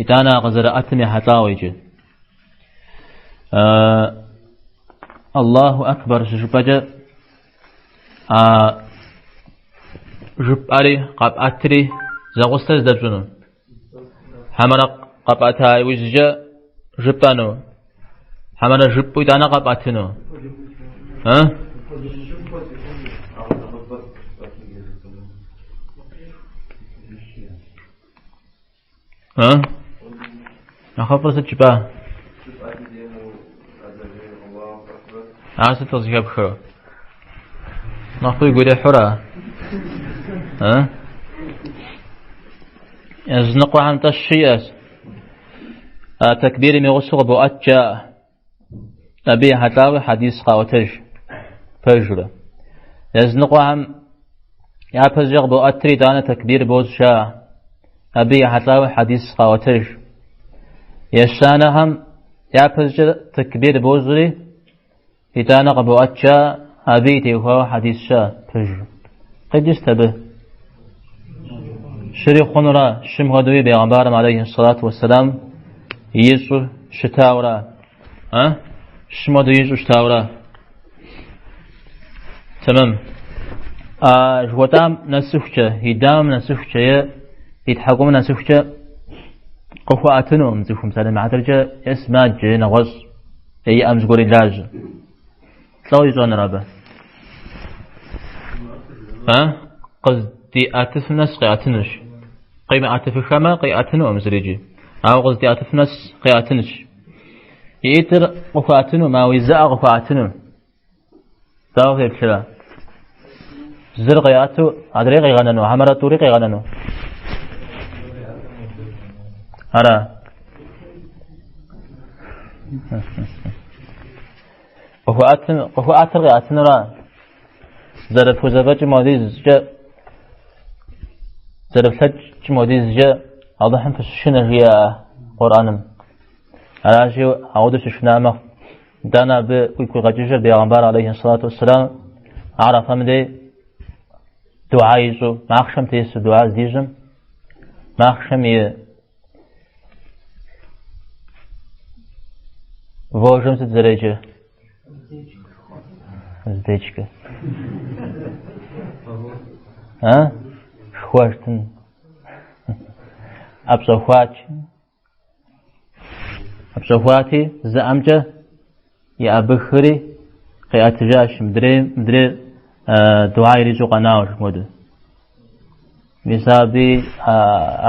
Итӏанэ а къызэрыӏэтым ехьэлӏауэ иджы. Аллаху Акбар щыжыпӏэкӏэ а жыпӏэри къэпӏэтри зэгъусэ здэпщӏыну. Хьэмэрэ къэпӏэта иужькӏэ жыпӏэну. Хьэмэрэ жыпӏэу итӏанэ къэпӏэтыну. А? А? Нэхъыфӏыр сыт жыпӏа? Ар сыт къызыхэпхыр? Нэхъ уигу ирихьура? А? Языныкъуэхэм тӏэ щиӏэщ. А тэкбирым и гъусэу къыбоӏэт жаӏэ. Абы ехьэлӏауи хьэдис къаӏуэтэж. Пэжурэ. Языныкъуэхэм япэщӏыкӏэ къыбоӏэтри итӏанэ тэкбир бощӏ жаӏэ. Абы ехьэлӏауи хьэдис къаӏуэтэж. Ещанэхэм япэщӏыкӏэ тэкбир бощӏри итӏанэ къыбоӏэт жаӏэ, абы и теухуауэ хьэдис щыӏэ, пэжу. Къикӏыр сыт абы? Щыри хъунура, щым хуэдэуи бегъымбарым алейхи сэлату уэсселам ищӏу щытаура? А? Щым хуэдэу ищӏу щытаура? Тэмэм. А жыхуэтӏам нэсыхукӏэ, и дамэм нэсыхукӏэ е и тхьэкӏумэм нэсыхукӏэ къыхуэӏэтынукъым цӏыхум псалъэм и хьэтыркӏэ е сымаджэ, е нэгъуэщӏ, е и ӏэм зыгуэр илажьэ. Лӏо ищӏэнур абы? А? Къыздиӏэтыфым нэс къиӏэтынущ. Къимыӏэтыфыхэмэ, къиӏэтынукъым зырикӏи. Ауэ къыздиӏэтыфым нэс къиӏэтынущ. И ӏитӏыр къыхуэӏэтынукъым, ауэ и зы ӏэ къыхуэӏэтыну. Дауэ феплърэ? Зыр къиӏэту, адрей къигъэнэну, хьэмэрэ тӏури къигъэнэну? Ара? Къыхуэӏэтын, къыхуэӏэтыр къиӏэтынура? Зэрыпхузэфӏэкӏым хуэдизкӏэ, зэрыфлъэкӏым хуэдизкӏэ Алыхьым фыщышынэ жиӏэ Къурӏэным. Аращи, ауэдэу щышына мэхъу. Итӏанэ абы уигу къигъэкӏыжыр бегъымбар алейхи сэлату уэсселам Арафэм дей дугьэ ищӏу, махъшэм тесу дугьэ здищӏым, махъшэм и Вожжэм сыт зэреджэр? Уздечкэ. А? Шхуэштын. ӏэпщӏэхуач. ӏэпщӏэхуати, зы ӏэмкӏэ еӏэбыхри къиӏэтыжащ, мыдрейм, мыдрейр дугьэ ирищӏу къэнауэ жыхуэдэу. Мис аби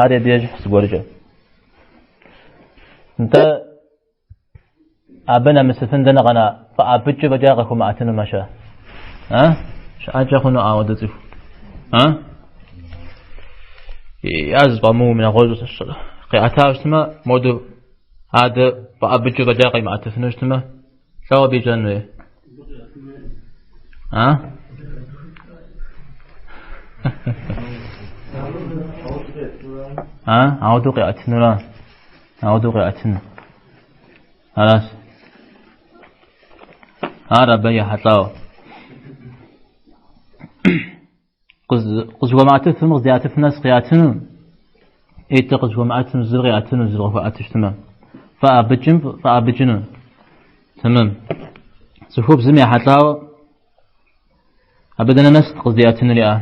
ар абы ещхь зыгуэркӏэ. Нтӏэ, абы нэмысыфын дэнэ къэна фӏэӏэбыкӏыу фӏэкӏа къыхуэмыӏэтынумэ-щэ? А? Щыӏэнкӏэ хъуну ауэдэ цӏыху? А? Я зыфӏэмыум нэгъуэщӏу къиӏэтауэ щытмэ, моду адэ фӏэӏэбыкӏыу фӏэкӏа къимыӏэтыфыну щытмэ, лӏо абы ищӏэн хуей? А? А? Ауэдэу къиӏэтынура? Ауэдэу къиӏэтыну. Аращ. Ар абы ехьэлӏауэ. Къызыхуэмыӏэтыфым къыздиӏэтыфым нэс къиӏэтыну, ӏитӏыр къызыхуэмыӏэтым зыр къиӏэтыну, зыр къыхуэӏэту щытмэ. Фӏэӏэбыкӏым фӏэӏэбыкӏыну. Тэмэм. Цӏыхубзым ехьэлӏауэ абы дэнэ нэст къыздиӏэтынур иӏа?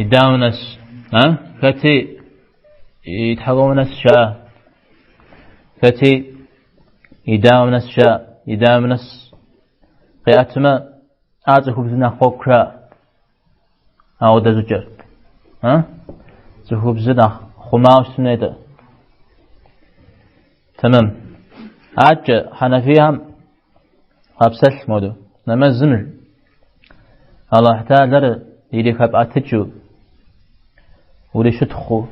И дамэ нэс. А? Хэти и тхьэкӏумэ нэс жаӏэ. Хэти и дамэ нэс жаӏэ. И дамэ нэс къиӏэтмэ, Ар цӏыхубзым нэхъ къокӏу жаӏэ. Ауэдэ щӏыкӏэр. А? Цӏыхубзыр нэхъ хъумауэ щытын хуейт. Тэмэм. Адэкӏэ хьэнэфихэм къапсэлъ моду. Нэмэзым Аллахь Тэхьэлэр ирихэпӏэтыкӏыу, урищытхъуу,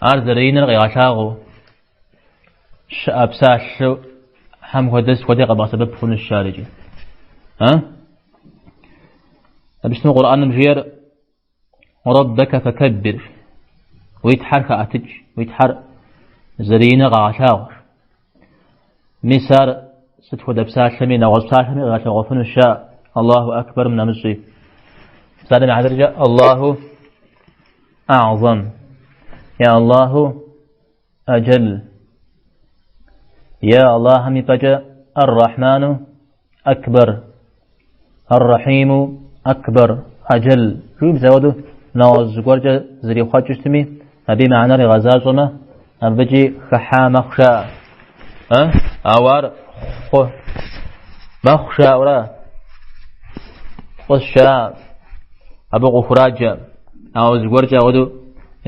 ар зэрыиныр къигъэлъагъуэу, щыӏэ псалъэхэм хуэдэ сыт хуэдэ къэбгъэсэбэп хъунущ ар икӏи. А? Абы щытмэ Къурӏэным жиӏэр Урэббэкэ фэкэббир. Уи Тхьэр хэӏэтыкӏ, уи Тхьэр зэрыиныр къэгъэлъагъуэ. Мис ар сыт хуэдэ псалъэми, нэгъуэщӏ псалъэми къигъэлъэгъуэфынущ жаӏэ Аллаху Акбэрым нэмыщӏи. Псалъэм и хьэтыркӏэ Аллаху А'зам. Я Аллаху Аджэл. Е Аллахьым и пӏэкӏэ Ар-Рахьману Акбэр, Ар-Рахьиму Акбэр, Аджэл. Жиӏэу мис апхуэдэу нэгъуэщӏ зыгуэркӏэ зэрихъуэкӏыу щытми, абы и мыхьэнэр игъэзащӏэмэ, абыкӏи хыхьа мэхъу жаӏэ. А? Ауэ ар хъу мэхъу жаӏэурэ фӏыщ жаӏэ, абы къыхураджэ. Ауэ зыгуэркӏэ апхуэдэу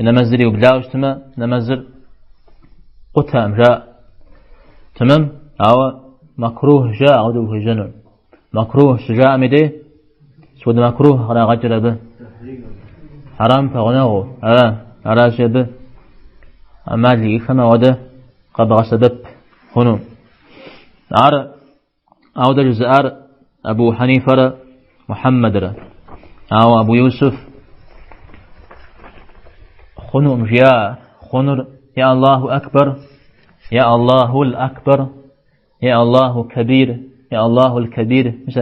нэмэзыр иублауэ щытмэ, нэмэзыр къутэкъым жаӏэ. Тэмэм, ауэ макрух жаӏэ апхуэдэу ухуежьэнур. Макрух щыжаӏэм и дей, сыт хуэдэ макрух кърагъэкӏыр абы? Хьэрам пэгъунэгъуу, ара, аращи абы ӏэмал иӏэххэмэ ауэдэ къэбгъэсэбэп хъуну. Ар Ауэдэ жызыӏар Абу Хьэнифэрэ Мухьэммэдрэ. Ауэ Абу Юсуф хъунукъым жиӏа, хъунур я Аллаху Акбар, я Аллахул Акбар, я Аллаху Кабир, я Аллахул Кабир, мис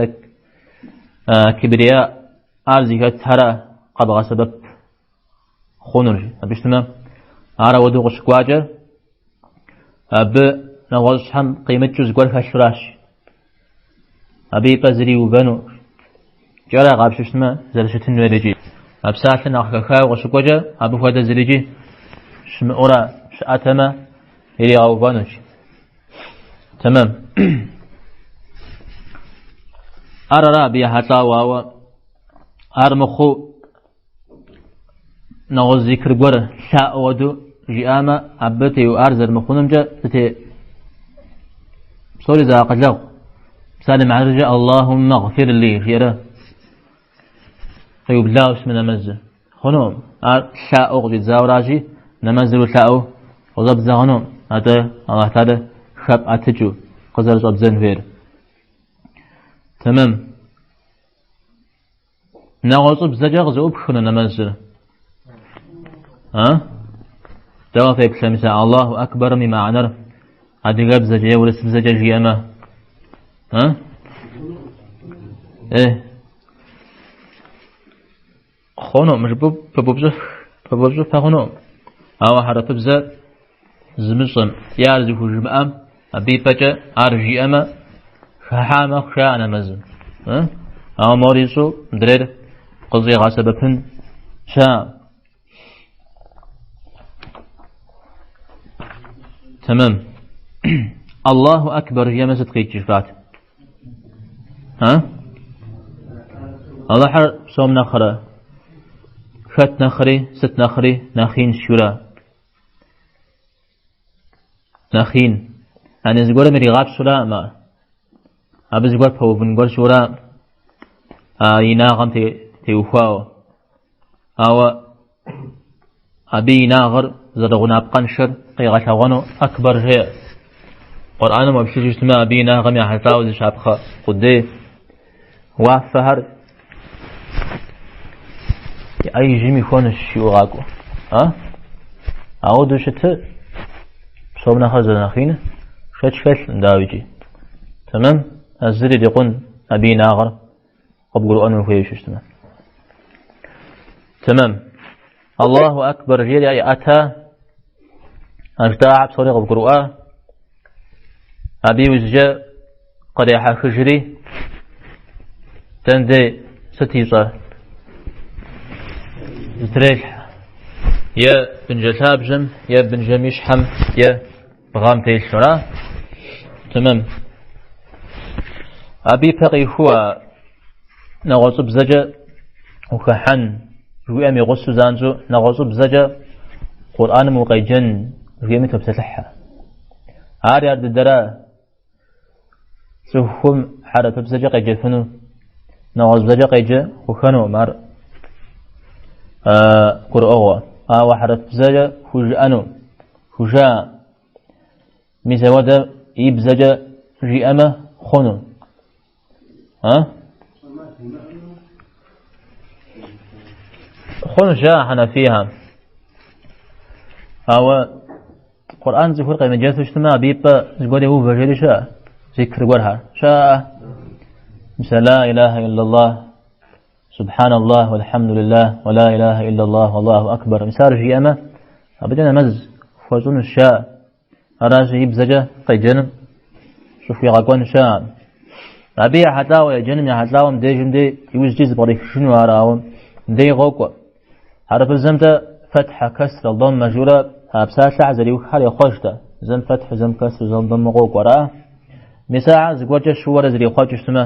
а кибрия ар зыхэтхэрэ къэбгъэсэбэп хъунур. Абы щытмэ, ар ауэдэу къыщыкӏуакӏэ, абы нэгъуэщӏхэм къимыкӏыу зыгуэр хэлъуращ. Абы и пӏэ зыри иувэну кӏэрэ къапщтэу щытмэ, зэрыщытын хуейр икӏи. А псалъэр нэхъ хэхауэ къыщыкӏуэкӏэ, абы хуэдэ зырикӏи щымыӏэурэ щыӏэтэмэ, иригъэувэнущ. Тэмэм. Ар ара абы ехьэлӏауэ, ауэ ар мыхъуу нэгъуэщӏ зикр гуэр лъаӏуэ хуэдэу жиӏамэ, абы теуӏар зэрымыхъунумкӏэ зыте псори зэакъылэгъу. Псалъэм и хьэтыркӏэ Аллахуммэ гъфирли жиӏэрэ къиублауэ щытмэ нэмэзыр. Хъунукъым. Ар лъаӏуэу къыщӏидзауэращи, нэмэзыр улъаӏуэу къыщӏэбдзэ хъунукъым. Атӏэ Аллахь Тэхьэлэр хэпӏэтыкӏыу къызэрыщӏэбдзэн хуейр. Тэмэм. Нэгъуэщӏыбзэкӏэ къызэӏупх хъуну нэмэзыр. А? Дауэ феплъэ, мис а Аллаху Акбарым и мыхьэнэр адыгэбзэкӏэ е урысыбзэкӏэ жиӏэмэ? А? Э. Хъунукъым жыпӏэу пыбупщӏыф хъунукъым. Ауэ хьэрыпыбзэ зымыщӏэм е ар зыхужымыӏэм абы и пӏэкӏэ ар жиӏэмэ, хыхьа мэхъу жаӏэ нэмэзым. Ауэ мор ищӏу мыдрейр къыщӏигъэсэбэпын щыӏэкъым. Тэмэм. Аллаху Акбар жиӏэмэ сыт къикӏ жыфӏат? А? Аллахьыр псом нэхърэ. Хэт нэхъри, сыт нэхъри нэхъ инщ жиӏэурэ. Нэхъ ин. Яни зыгуэрым иригъапщэураӏым ар. Абы зыгуэр пэувын гуэр щыӏэураӏым а инагъэм теухуауэ. Ауэ абы и инагъыр зэрыгъунапкъэншэр къигъэлъэгъуэну Акбар жеӏэ. Къурӏэным уеплъыжу щытмэ, абы и инагъым ехьэлӏауэ зы щапхъэ къудей уафэхэр и ӏэ ижьым ихуэнущ жиӏэу къакӏуэ. А? Ауэдэу щыты псом нэхъэ зэрынэхъ иныр шэч хэлъкъым, дауикӏи. Тэмэм, а зыр ирикъун абы и инагъыр къыбгурыӏуэну ухуейуэ щытмэ. Тэмэм. Аллаху Акбар жиӏэри ӏэ иӏэта, а жытӏахэр псори къыбгурыӏуа, абы иужькӏэ кърехьэхыжри, дэнэ дей сыт ищӏэр? Зытрелъхьэ. Е бынжэ лъабжьэм, е бынжэм и щхьэм, е бгъэм телъу, ара? Тэмэм. Абы ипэ къихуэу а нэгъуэщӏыбзэкӏэ ухыхьэн жыхуиӏэм и гъусэу занщӏэу нэгъуэщӏыбзэкӏэ Къурӏэным укъеджэн жиӏэми топсэлъыхьэ. Ар ар дыдэра цӏыхум хьэрыпыбзэкӏэ къеджэфыну, нэгъуэщӏыбзэкӏэ къеджэ хъухэнукъым ар гурыӏуэгъуэ. Ауэ хьэрыпыбзэкӏэ хужыӏэну, хужаӏэ. Мис ауэдэ и бзэкӏэ жиӏэмэ хъуну. А? Хъунущ жаӏэ хьэнафийхэм. Ауэ Къурӏэн цӏыхур къемыджэфу щытмэ, абы и пӏэ зыгуэр еувэ жери щыӏэ, зикр гуэрхэр. Щыӏэ? Мис ла илахэ иллаллах, субхьаналлах, уалхьэмдулиллах, уа ла илахэ иллаллах, аллаху акбар. Мис ар жиӏэмэ, абыкӏэ нэмэз хуэщӏынущ жаӏэ. Аращи, и бзэкӏэ къеджэным щӏыхуигъэкӏуэн щыӏэкъым. Абы ехьэлӏауэ, еджэным ехьэлӏауэ мыбдежым дей иужькӏи зэпкърихыжыну ар, ауэ мыбдей къокӏуэ. Хьэрыпыбзэмкӏэ фэтхьэ, кэсрэ, доммэ жиӏэурэ а псалъэхэр зэриуххэр ехъуэж-тӏэ. Зэм фэтхьу, зэм кэсру, зэм доммэ къокӏуэ, ара? Мис ахэр зыгуэркӏэ щыуэрэ зрихъуэкӏыу щытмэ,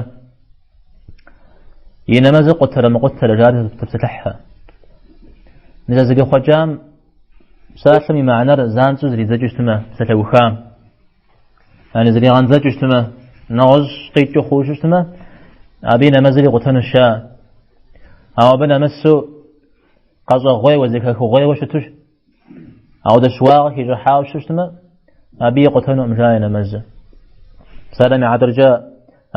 и нэмэзыр къутэрэ мыкъутэрэ жари топсэлъыхьхэ. Мис а зрихъуэкӏам Псалъэм и мыхьэнэр занщӏэу зридзэкӏыу щытмэ, псалъэухам. Яни зригъэндзэкӏыу щытмэ, нэгъуэщӏ къикӏыу хъууэ щытмэ, абы и нэмэзыр икъутэнущ жаӏэ. Ауэ абы нэмысу къэщӏэгъуейуэ, зэхэхыгъуейуэ щыту, ауэдэ щыуагъэ хищӏыхьауэ щытмэ, абы икъутэнукъым жаӏэ и нэмэзыр. Псалъэм и хьэтыркӏэ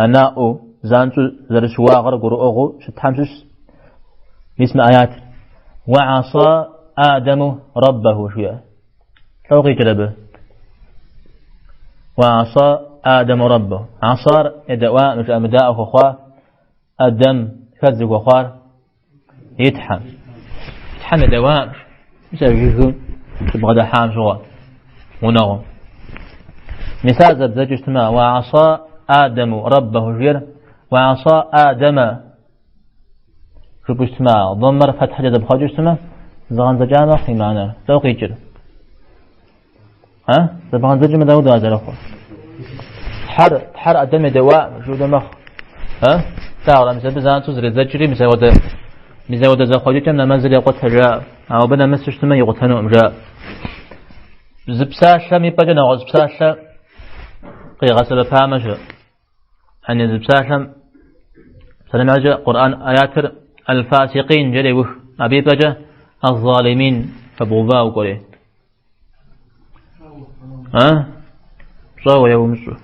а наӏуэу, занщӏэу зэрыщыуагъэр гурыӏуэгъуэу щытхьэм щыщ. Мис мы аятыр. Уа аса Адаму Раббаху жиӏэ. Лӏо къикӏыр абы. Уа аса Адаму Раббаху. Асар едэӏуа, жыӏэмыдаӏуэ хуэхъуа, Адам хэт зыхуэхъуар? И Тхьэм. Тхьэм едэӏуа, мис а жыгым щыбгъэдыхьам щыгъуэ, гъунэгъум. Мис ар зэбдзэкӏыу щытмэ, уа аса Адаму Раббаху жиӏэр, уа аса Адама жыпӏэу щытмэ, доммэр фэтхьэкӏэ зэпхъуэкӏыу щытмэ, зэгъэндзэкӏа мэхъу и мыхьэнэр, лӏо къикӏыр. А? Зэбгъэндзэкӏмэ дауэдэу ар зэрыхъур? Тхьэр, Тхьэр Адэм едэӏуа жыпӏэу мэхъу. А? Лъагъурэ, мис абы занщӏэу зредзэкӏри, мис ауэдэ, мис ауэдэ зэхъуэкӏыкӏэм нэмэзыр екъутэ жаӏэ. Ауэ абы нэмысу щытмэ икъутэнукъым жаӏэ. Зы псалъэм и пӏэкӏэ нэгъуэщӏ псалъэ къигъэсэбэпамэ щэ. Яни зы псалъэм псалъэм и хьэтыркӏэ Къурӏэн аятыр аль-фасикъин жери еух. Абы и пӏэкӏэ аз-залимин хэбгъува укӏуэрей. А? Пщӏэуэ е умыщӏэу.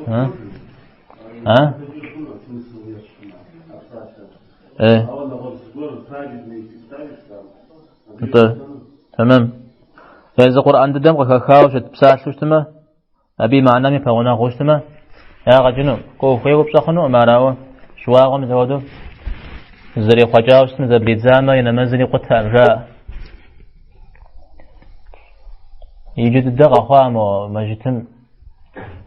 А? А? Э. Нтӏэ, тэмэм. Езы Къурӏэн дыдэм къыхэхауэ щыт псалъэу щытмэ, Абы и мыхьэнэми пэгъунэгъуу щытмэ, ягъэ кӏынукъым. Кӏуэ ухуейуэ пщӏэ хъунукъым ар, ауэ щыуагъэм мис апхуэдэу зэрихъуэкӏауэ щытмэ, зэблидзамэ, и нэмэзыр икъутэкъым, жаӏэ. Иджы дыдэ къэхъуа мо мэжджытым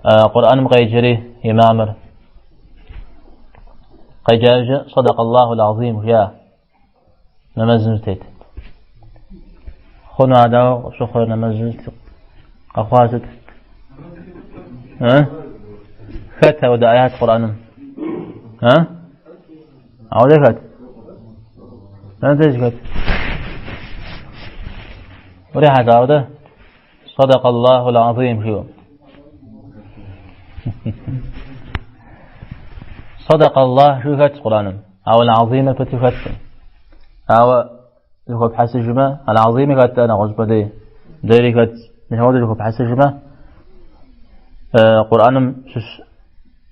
Къурӏэным къеджэри имамыр. Къеджажэ садакъ Аллаху аль-Азим жиӏа нэмэзым зытет. Хъуну ар дауэ къыпщыхъурэ нэмэзым къэхъуа сыт? Хэт ауэдэ аят Къурӏэным? Ауэдэ хэт? Дэнэ деж хэт? Урихьэлӏауэ дэ? Садака Аллаху л-Азим жиӏэу. Садака Аллах жиӏэу хэтщ Къурӏэным. Ауэ л-Азимыр пыту хэткъым. Ауэ зэхуэпхьэсыжмэ, ал-Азими хэт нэгъуэщӏыпӏэ дей, дэри хэтщ. Мис апхуэдэу зэхуэпхьэсыжмэ, Къурӏэным щыщ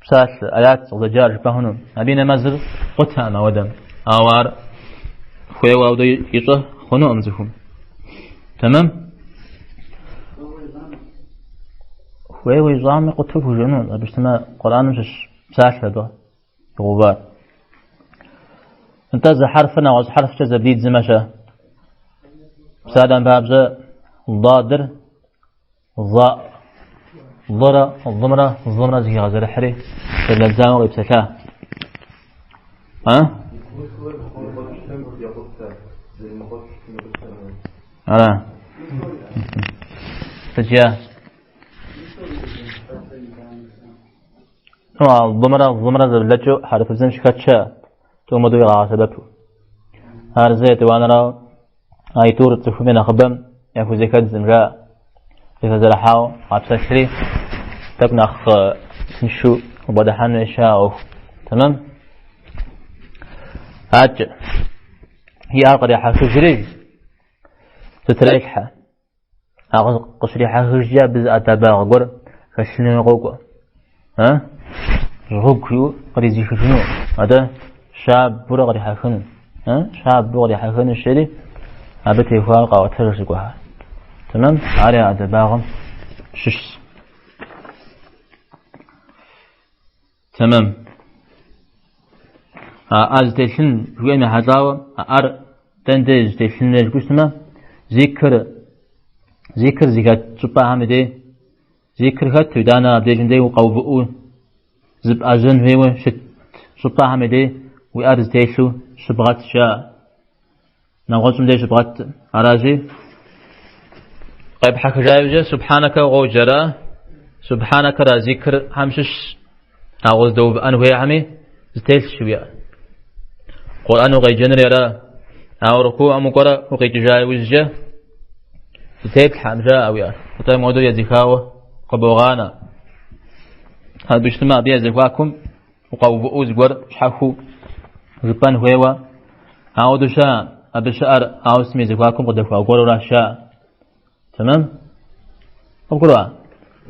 псалъэ, аят къызэджар жыпӏэ хъуну. Абы и нэмэзыр къутэкъым ауэдэм. Ауэ ар хуейуэ ауэдэу ищӏэ хъунукъым цӏыхум. Тэмэм? Хуейуэ ищӏами къутэу пхужыӏэну, абы щытмэ Къурӏэным щыщ псалъэ абы игъэувар. Нтӏэ зы хьэрфыр нэгъуэщӏ хьэрфкӏэ зэблидзымэ-щэ? Псалъэм папщӏэ дадыр ва лырэ лымрэ зымрэ зыхигъэзэрыхьри зэблэдзауэ къипсэлъа. А? Ара. Сыт жиӏа? Ну, а лымрэ зымрэ зэблэкӏыу хьэрыпыбзэм щыхэтщэ, тӏум хуэдэу игъэгъэсэбэпу. Ар зы етӏуанэрауэ, аитӏур цӏыхум я нэхъыбэм яхузэхэдзым жаӏэ. Зэхэзэрыхьауэ къапсэлъри, тӏэкӏу нэхъ тыншу убгъэдыхьэну еща а ӏуэху. Тэмэм? Адэкӏэ. И ӏэр кърехьэхыжри, зытрелъхьэ. А къыщрихьэхыжкӏэ абы зы ӏэдэбагъ гуэр хэлъыну къокӏуэ. А? Жьгъыгу жиӏэу къридзыхыжыну, атӏэ щабэурэ кърихьэхыну. А? Щабэу кърихьэхыну щери, абы техуауэ къаӏуэтэж зыгуэрхэр. Тэмэм? Ар я ӏэдэбагъым щыщщ. Тэмэм. А ӏэ зытелъын жыхуиӏэм ехьэлӏауэ, а ӏэр дэн деж зытелъын хуейр жыпӏэу щытмэ, зикр, зикр зыхэт щӏыпӏэхэм и дей, зикр хэту, итӏанэ абдежым дей укъэувыӏэу зыпӏэжьэн хуейуэ щыт щӏыпӏэхэм и дей уи ӏэр зытелъу щыбгъэт жаӏэ. Нэгъуэщӏым деж щыбгъэт. Аращи, къепхьэхыжа иужькӏэ субхьанэкэ къоджэра, субхьанэкэр а зикрхэм щыщщ, а укъыздэувыӏэн хуейхэми зытелъщ уи ӏэр. Къурӏэн укъеджэныр ара, ауэ рукуӏэм укӏуэрэ укъикӏыжа иужькӏэ зытеплъхьэм жаӏэ уи ӏэр. Атӏэ мыуэдэу едзыхауэ къыбогъанэ. Абы щытмэ, абы я зэхуакум укъэувыӏэу зыгуэр щхьэхуэу жыпӏэн хуейуэ, ауэдэу щыӏэ, абы щыӏэр ауэ сытми зэхуакум къыдэхуа гуэруращ жаӏэ. Тэмэм? Къыбгурыӏуа?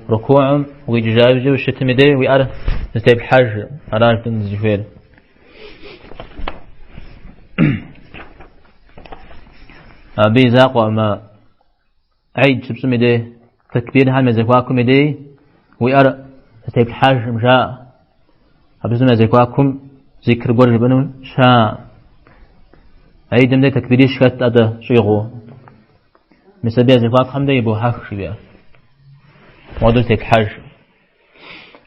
Рукуӏым укъикӏыжа иужькӏэ ущытым и дей уи ӏэр зытеплъхьэж, аращ дызыхуейр. Абы и закъуэкъым, Гьид щыпщӏым и дей, тэкбирхэм я зэхуакум и дей уи ӏэр зытеплъхьэжым жаӏэ. Абы зым я зэхуакум зикр гуэр жыпӏэну щыӏэ. Гьидым дей тэкбирищ хэт атӏэ щӏигъуу. Мис абы я зэхуакухэм дей ибохьэх жиӏэ. Мыуэдэу зытеплъхьэж.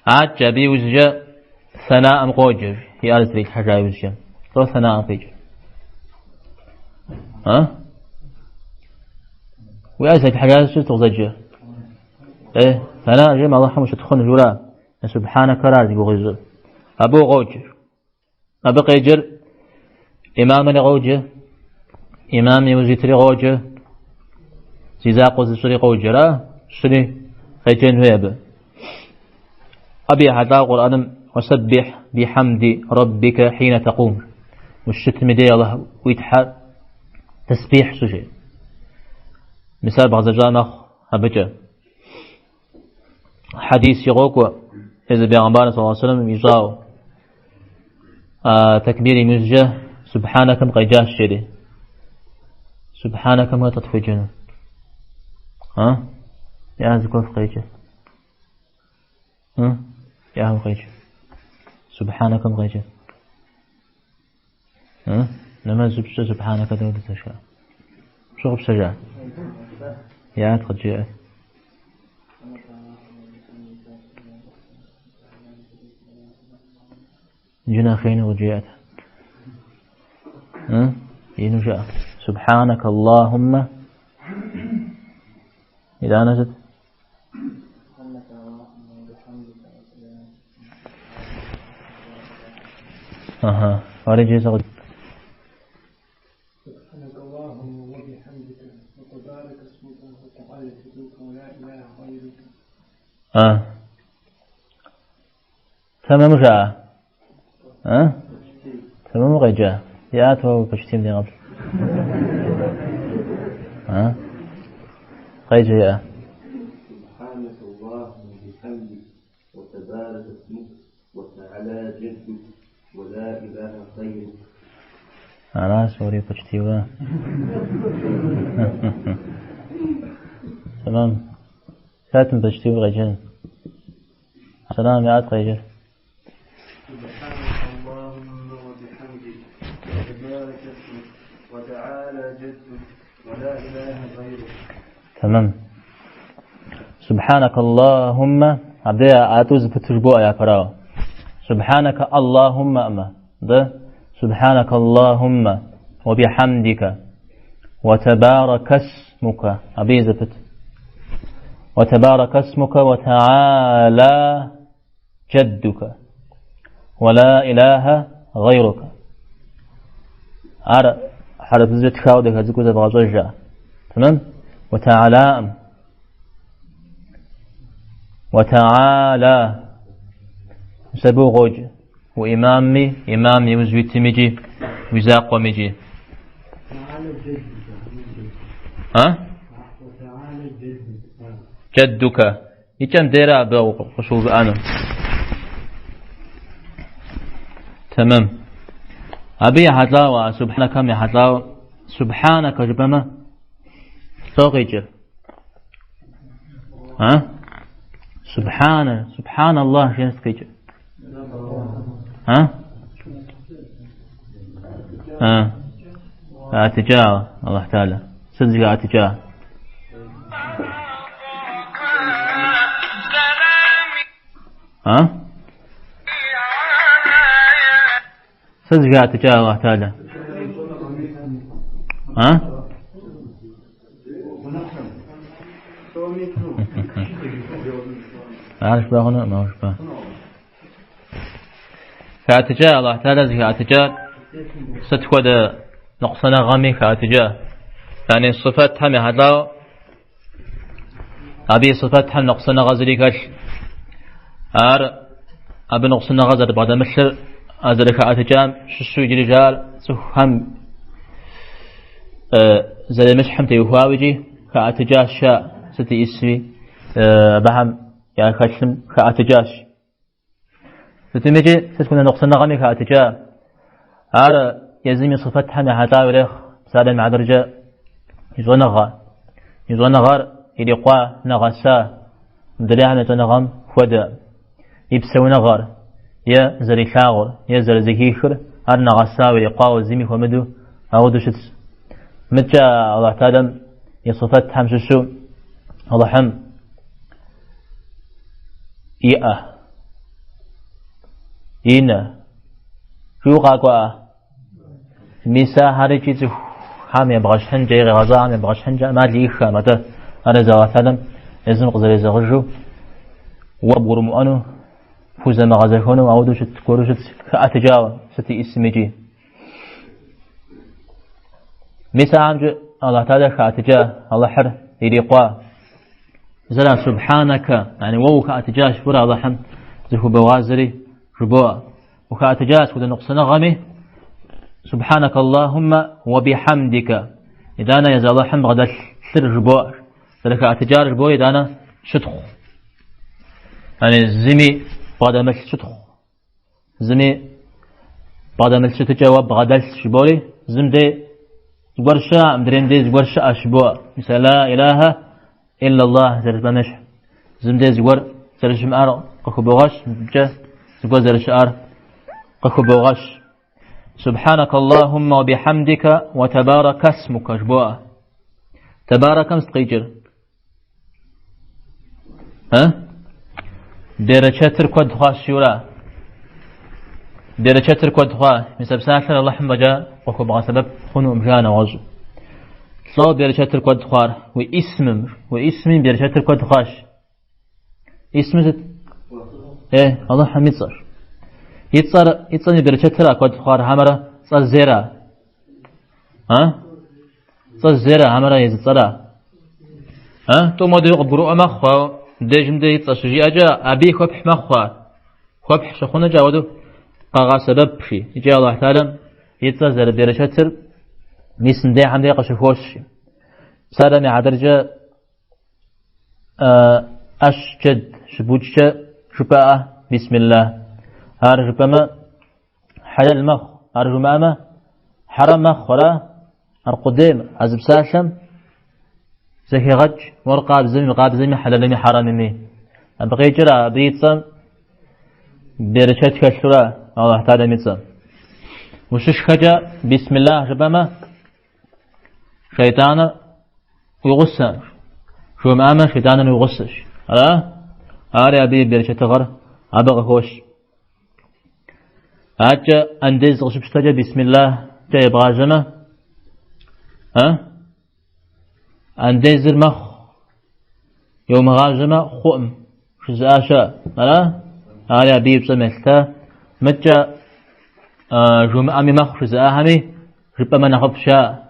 Адэкӏэ абы иужькӏэ сэнаӏым къоджэ, и ӏэр зытрилъхьэжа иужькӏэ. Лӏо сэнаӏым къикӏ. А? Уи ӏэр зытеплъхьэжа сыт укъызэджэ? Э, сэнаӏ жиӏэм Алыхьым ущытхъун жура, субхьанэкэра зи гугъу ищӏыр. Абы укъоджэ. Абы къеджэр имамри къоджэ, имам иужь итри къоджэ, зи закъуэ зыщӏри къоджэра, щыри къеджэн хуей абы. Абы ехьэлӏауэ Къурӏэным уэсэббихь бихьэмди рэббикэ хьинэ тэкъум. Ущытым и дей Алыхь уи Тхьэр тэсбихь щӏы жеӏэ. Мис ар бгъэзэщӏа мэхъу абыкӏэ. Хьэдис къокӏуэ езы бегъымбар саллаллаху алейхи вассалам ищӏауэ. А тэкбир иужькӏэ субхьанэкэм къеджащ жери. Субхьанэкэм хэт къытхуеджэну? А? Я зыгуэр къеджэ. Я къеджэ. Субхьанэкэм къеджэ. Нэмэз щыпщӏкӏэ субхьанэкэ дауэ дызэша? Пщыгъупщэжа? Яӏэт къыджеӏэт. Иджы нэхъ ину къыджеӏэт. Ину жыӏэ. Субхьанэкэ Аллахуммэ. Итӏанэ сыт? Ага. Ар иджы сэ А. Тэмэму жаӏа? А? Тэмэму къеджа? Иӏэт уэ почтим дегъэплъ. А? Къеджэ иӏэ. سبحانك اللهم وبحمدك وتبارك اسمك وتعالى جدك ولا إله غيرك. Аращ, уэри почтиуэ. Тэмэм. Хэт мы почтиуэ къеджэн? Сэлам иӏэт къеджэр. سبحانك اللهم وبحمدك وتبارك اسمك وتعالى جدك ولا إله غيرك. Тэмэм. سبحانك اللهم абдей а тӏу зэпыту жыбоӏэ япэрауэ. سبحانك اللهم ӏымэ. Дэ سبحانك اللهم وبحمدك وتبارك اسمك абы зэпыт. وتبارك اسمك وتعالى جدك ولا إله غيرك. Ар хьэрыфыбзэкӏэ тхауэ дахэ цӏыкӏуу зэвгъэщӏэжа. Тэмэм? وتعالى'ым. وتعالى. Мис абы укъоджэ. Уимамми, имам иужь уитымикӏи, уи закъуэмикӏи. А? جدك. Икӏэм дерэ абы къыщыувыӏэну. Тэмэм. Абы ехьэлӏауэ, а سبحانك-м ехьэлӏауэ, سبحانك жыпӏэмэ, лӏо къикӏыр? А? سبحان, سبحان الله жиӏэм сыт къикӏыр? А? А? Хэӏэтыкӏа Аллахь Тэхьэлэ. Сыт зыхэӏэтыкӏа? А? Сыт зыхэӏэтыкӏа Аллахь Тэхьэлэ? А? Ар жыпӏэ хъунукъым, ар жыпӏэ. Хэӏэтыкӏа, Аллахь Тэхьэлэ зыхэӏэтыкӏар сыт хуэдэ ныкъусаныгъэми хэӏэтыкӏа. Yani сыфэтхэм ехьэлӏауэ, абы и сыфэтхэм ныкъусаныгъэ зыри хэлъ. Ар абы ныкъусаныгъэ зэрыбгъэдэмылъыр, а зэрыхэӏэтыкӏам щыщу иджыри жаӏэр цӏыхухэм зэремыщхьым теухуауэ икӏи хэӏэтыкӏащ жаӏэ, сыт иӏисми абыхэм яхэлъым хэӏэтыкӏащ. Сытымикӏи сыт хуэдэ ныкъусаныгъэми хэӏэтыкӏа. Ар езым и сыфэтхэм ехьэлӏауэ ирехъу, псалъэм и хьэтыркӏэ и щӏэныгъэ. И щӏэныгъэр ирикъуа, нэгъэса, мыдрейхэм я щӏэныгъэм хуэдэ. И псэуныгъэр, е зэрилъагъур, е зэрызэхихыр, ар нэгъэсауэ ирикъуауэ зыми хуэмыдэу ауэдэу щытщ. Мыдкӏэ Аллахь Тэхьэлэм и сыфэтхэм щыщу Аллахьым и ӏэ, и нэ, жиӏэу къакӏуэӏэ. Мис ахэр икӏи цӏыхухэм ебгъэщхьынкӏэ, е къигъэщӏахэм ебгъэщхьынкӏэ ӏэмал иӏэххэкъым, атӏэ ар езы Аллахь Тэхьэлэм езым къызэрезэгъыжу уэ бгурымыӏуэну, пхузэмыгъэзэхуэну ауэдэу щыт гуэру щытщ, хэӏэтыкӏауэ, сыт иӏисым икӏи. Мис ахэмкӏэ Аллахь Тэхьэлэ хэӏэтыкӏа, Аллахьыр ирикъуа. Зэра سبحانك, yani уэ ухэӏэтыкӏащ, жыпӏэурэ Аллахьым зыхубогъазэри жыбоӏэ. Ухэӏэтыкӏащ хуэдэ ныкъусаныгъэми, سبحانك اللهم وبحمدك. Итӏанэ езы Аллахьым бгъэдэлъ лъыр жыбоӏэ. Зэрыхэӏэтыкӏар жыбоӏэ, итӏанэ щытхъу. Yani зыми бгъэдэмылъ щытхъу. Зыми бгъэдэмылъ щытыкӏэ уэ бгъэдэлъ жыбори, зым дей зыгуэр щыӏэкъым, мыдрейм дей зыгуэр щыӏэщ жыбоӏэ. Мис ла илаха илля Аллах зэрыжыпӏэм ещхь. Зым дей зыгуэр зэрыщымыӏэр къыхыбогъэщ, мыбыкӏэ зыгуэр зэрыщыӏэр къыхыбогъэщ. سبحانك اللهم وبحمدك وتبارك اسمك жыбоӏэ. تبارك-м сыт къикӏыр? А? Берычэтыр куэд хъуащ жиӏэура? Берычэтыр куэд хъуа. Мис а псалъэр Алыхьым фӏэкӏа къыхуэбгъэсэбэп хъунукъым жаӏэ нэгъуэщӏу. Лӏо берычэтыр куэд хъуар? Уи исмым, уи исмым берычэтыр куэд хъуащ. Исмыр сыт? Э, Алыхьым и цӏэр. И цӏэр, и цӏэм и берычэтыра куэд хъуар, хьэмэрэ цӏэр зейра? А? Цӏэр зейра, хьэмэрэ езы цӏэра? А? Тӏум хуэдэу къыбгурыӏуэ мэхъу, ауэ. Мыбдежым де и цӏэ щыжиӏэкӏэ, абыи хуэпхь мэхъу ар. Хуэпхь щыхъунукӏэ ауэдэу къэгъэсэбэп жи. Икӏи Алыхь Тэхьэлам и цӏэр зэрыберычэтыр мис мыбдежхэм де къыщыхощ. Псалъэм и хьэтыркӏэ ӏэщ джэд щыбукӏкӏэ жыпӏэӏэ бисмиллах. Ар жыпӏэмэ хьэлэл мэхъу, ар жумыӏэмэ хьэрэм мэхъу, ара? Аркъудейм а зы псалъэм зэхегъэкӏ мор къабзэми мыкъабзэми хьэлэлми хьэрэмми. Абы къикӏыр абы и цӏэм берычэт хэлъура Алыхь Тэхьэлам и цӏэм. Ущышхэкӏэ бисмиллах жыпӏэмэ шейтӏаныр уи гъусэ, жумыӏэмэ шейтӏаныр уи гъусэщ. Ара? Ари абы и берычэтыгъэр абы къыхощ. Адэкӏэ андез къыщыпщтэкӏэ бисмиллахкӏэ ебгъажьэмэ, а? Андезыр мэхъу, йомыгъажьэмэ хъуӏым, жызыӏа щыӏэ, ара? Ари абы и пщӏэм елъыта. Мыткӏэ жумыӏэми мэхъу жызыӏахэми жыпӏэмэ нэхъыфӏ жаӏэ.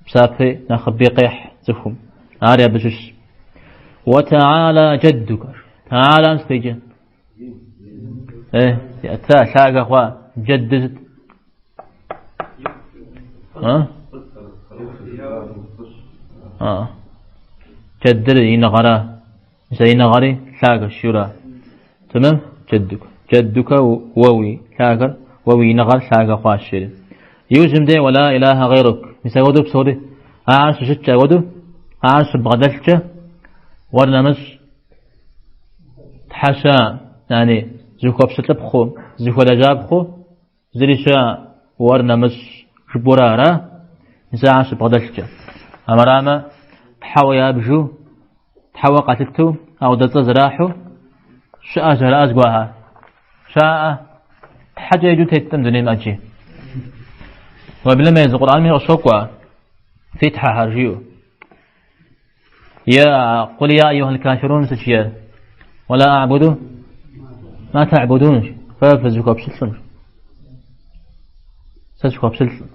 Псапи нэхъыби къехь цӏыхум. Ари абы щыщщ. Уэ тэхьэлэ джэддукэ. Тэхьэлэм сыт иджы? Иӏэта, лъагэ хъуа, джэдыр сыт? А? А. Джэдыр иныгъэра. Мис а иныгъэри лъагэщ, жиӏэура. Тэмэм? Джэддукэ. Джэддукэ уэ уи лъагэр, уэ уи иныгъэр лъагэ хъуащ, жери. Иужьым де уэла илаха гъейрук. Мис апхуэдэу псори ахэр щыщыткӏэ апхуэдэу, ахэр щыбгъэдэлъкӏэ, уэр нэмыщӏ Тхьэ щыӏэ, яни зыхуэпщылӏыпхъэу, зыхуэлэжьапхъэу зыри щыӏэ, уэр нэмыщӏ жыпӏэурэ ара? Мис ахэр щыбгъэдэлъкӏэ. Армырамэ, тхьэуэ ябжу, тхьэуэ къалъытэу, ауэдэ цӏэ зэрахьэу щыӏэщ, араӏэ зыгуэрхэр. Щаӏэ, тхьэкӏэ еджэу теткъым дунейм ӏэджи. Уеблэмэ езы Къурӏэнми къыщокӏуэ фи тхьэхэр жиӏэу. Е къул я айюхьэл кафирун сыт жиӏэр? Уэла а'буду ма та'будун. Фэ фызыхуэпщылӏым. Сэ сыхуэпщылӏым.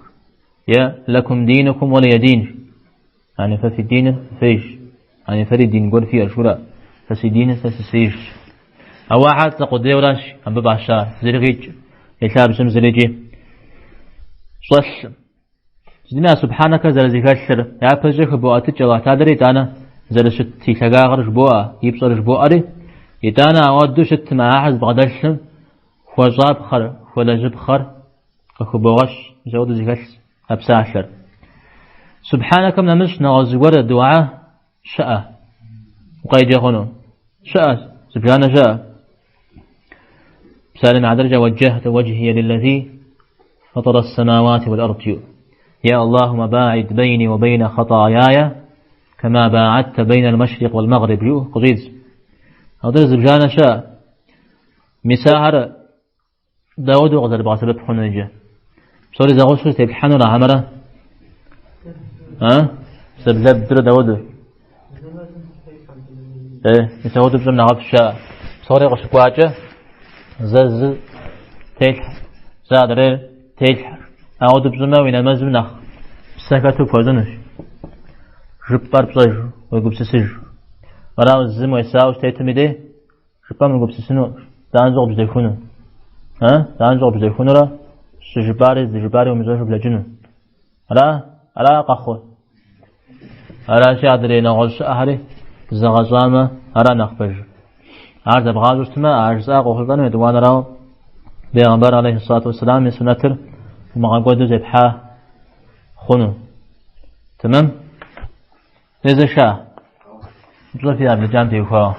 Е лакум динукум уэлия дин. Яни фэ фи диныр фейщ. Яни фэри дин гуэр фиӏэщ, жура. Сэ си диныр сэ сысейщ. Ауэ ахэр цӏэ къудейуэращ абы фӏащар. Зыри къикӏ, и лъабжьэм зырикӏи щӏэлъым. Сытми а субхьанэкэ зэрызэхэлъыр, япэщӏыкӏэ хыбоӏэтыкӏ Алыхь Тэхьэлэр, итӏанэ зэрыщыт и лъагагъэр жыбоӏэ, и пщӏэр жыбоӏэри, итӏанэ ауэдэу щытым, ахэр зыбгъэдэлъым хуэщӏапхъэр, хуэлэжьыпхъэр къыхыбогъэщ, мис ауэдэу зэхэлъ а псалъэр. Субхьанэкэм нэмыщӏ нэгъуэщӏ зыгуэр дуа щыӏэ, укъеджэ хъуну? Щыӏэ, зыбжанэ щыӏэ. Псалъэм и хьэтыркӏэ уэджэхьту уэджхие лиллэзи фатара ссамауати уэл ард жиӏэу. Е Аллахумэ баид бейни уэ бейнэ хъэтӏаяя кама баадтэ бейнэ л-машрикъ уэл мэгъриб жиӏэу къыщӏидз. Ауэдэ зыбжанэ щыӏэ. Мис ахэр дауэдэу къызэрыбгъэсэбэп хъуну иджы? Псори зэгъусэу зытеплъхьэнура хьэмэрэ? А? Зэблэбдурэ дауэдэу? Мис ауэдэу пщӏым нэхъыфӏ щыӏэ. Псори къыщыкӏуакӏэ зэ зы телъхьэ, зэ адрейр телъхьэ. Ауэдэу пщӏымэ уи нэмэзым нэхъ псэ хэту пхуэщӏынущ. Жыпӏэр пщӏэжу, уегупсысыжу. Арауэ зым уесауэ щытетым и дей, Жыпӏэм уегупсысыну, занщӏэу къыбжьэдэхуну. А? Занщӏэу къыбжьэдэхунурэ щыжыпӏари здыжыпӏари умыщӏэжу блэкӏыну. Ара? Ара къэхъур? Аращи, адрей нэгъуэщӏ щыӏэхэри зэгъэщӏамэ, ара нэхъ пэжыр. Ар зэбгъащӏэу щытмэ, а жысӏа къохъулӏэну етӏуанэрауэ, Бегъымбар алейхи ссалату уэсселам и суннэтыр умыгъэкӏуэду зепхьа хъуну. Тэмэм? Фезэша? Упщӏэ фиӏэ блэкӏам теухуауэ.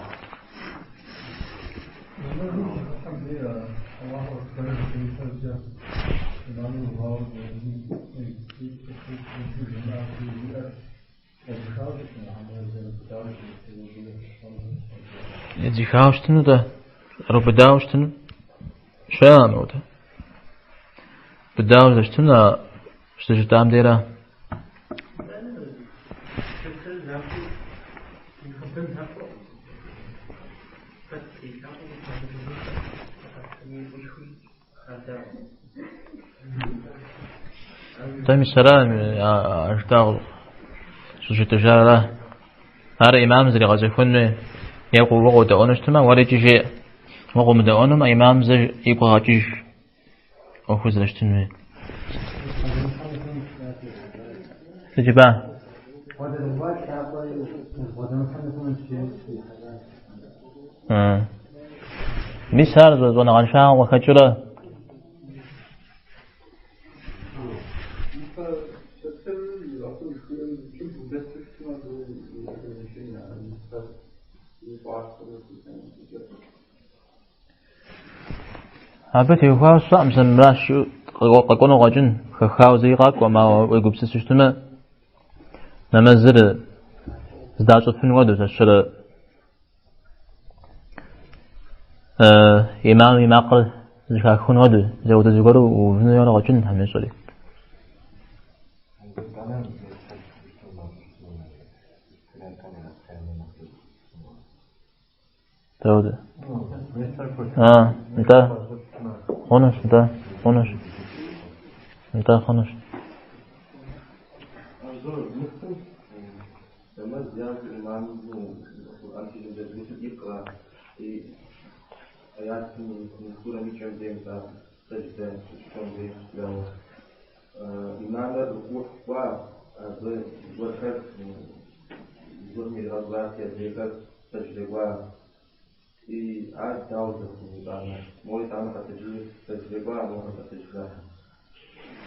Едзыхауэ щытыну-тӏэ, ӏэрыубыдауэ щытыну щыӏэкъым ауэдэ. Быдауэ зэрыщытыну а щызэжытӏам дейра? Тӏэ мис ара жытӏау щӏыжытӏэжар ара? Ар имамым зэригъэзэхуэн хуей. Е уэ къодэӏуэну щытмэ, уэри икӏи жеӏэ. Уэ къомыдэӏуэнумэ, имамым зэ игу къэгъэкӏыж ӏуэхур зэрыщытын хуейр. Сыт жыпӏа? Мис ар щӏэныгъэншагъэм къыхэкӏыурэ. Абы теухуауэ сщӏэкъым, сэ мыращ жиӏэу къэкӏуэну къэкӏын, хэхауэ зэи къакӏуэм, ауэ уегупсысу щытмэ, нэмэзыр здащӏыфын хуэдэу, зэщэрэ имамым и макъыр зэхахын хуэдэу, зэуэдэ зыгуэру увыну яуэрэ къэкӏын, Тхьэм ещӏэри. Дауэ? А, нтӏэ. Хъунущ, нтӏэ, хъунущ. Нтӏэ, хъунущ.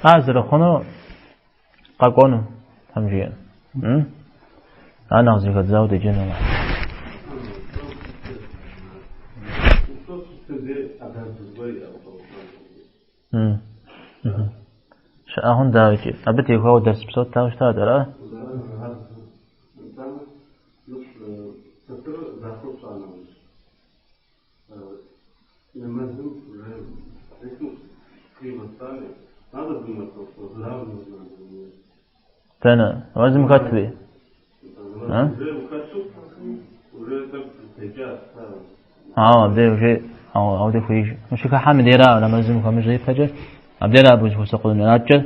Ар зэрыхъуну къэкӏуэну, Тхьэм жиӏэ. Ар нэхъ зэхэдзауэ деджэну. Щыӏэ хъун дауэ икӏи. Абы теухуауэ дэрс псо ттауэ щыта, ара? Дэнэ? Нэмэзым хэтуи? Ауэ абдей уже ауэдэ хуеиж. Ущыхыхьэм и дейра нэмэзым ухуэмыжьэ ипэкӏэ, абдейра абы узыхуэсакъын аткӏэ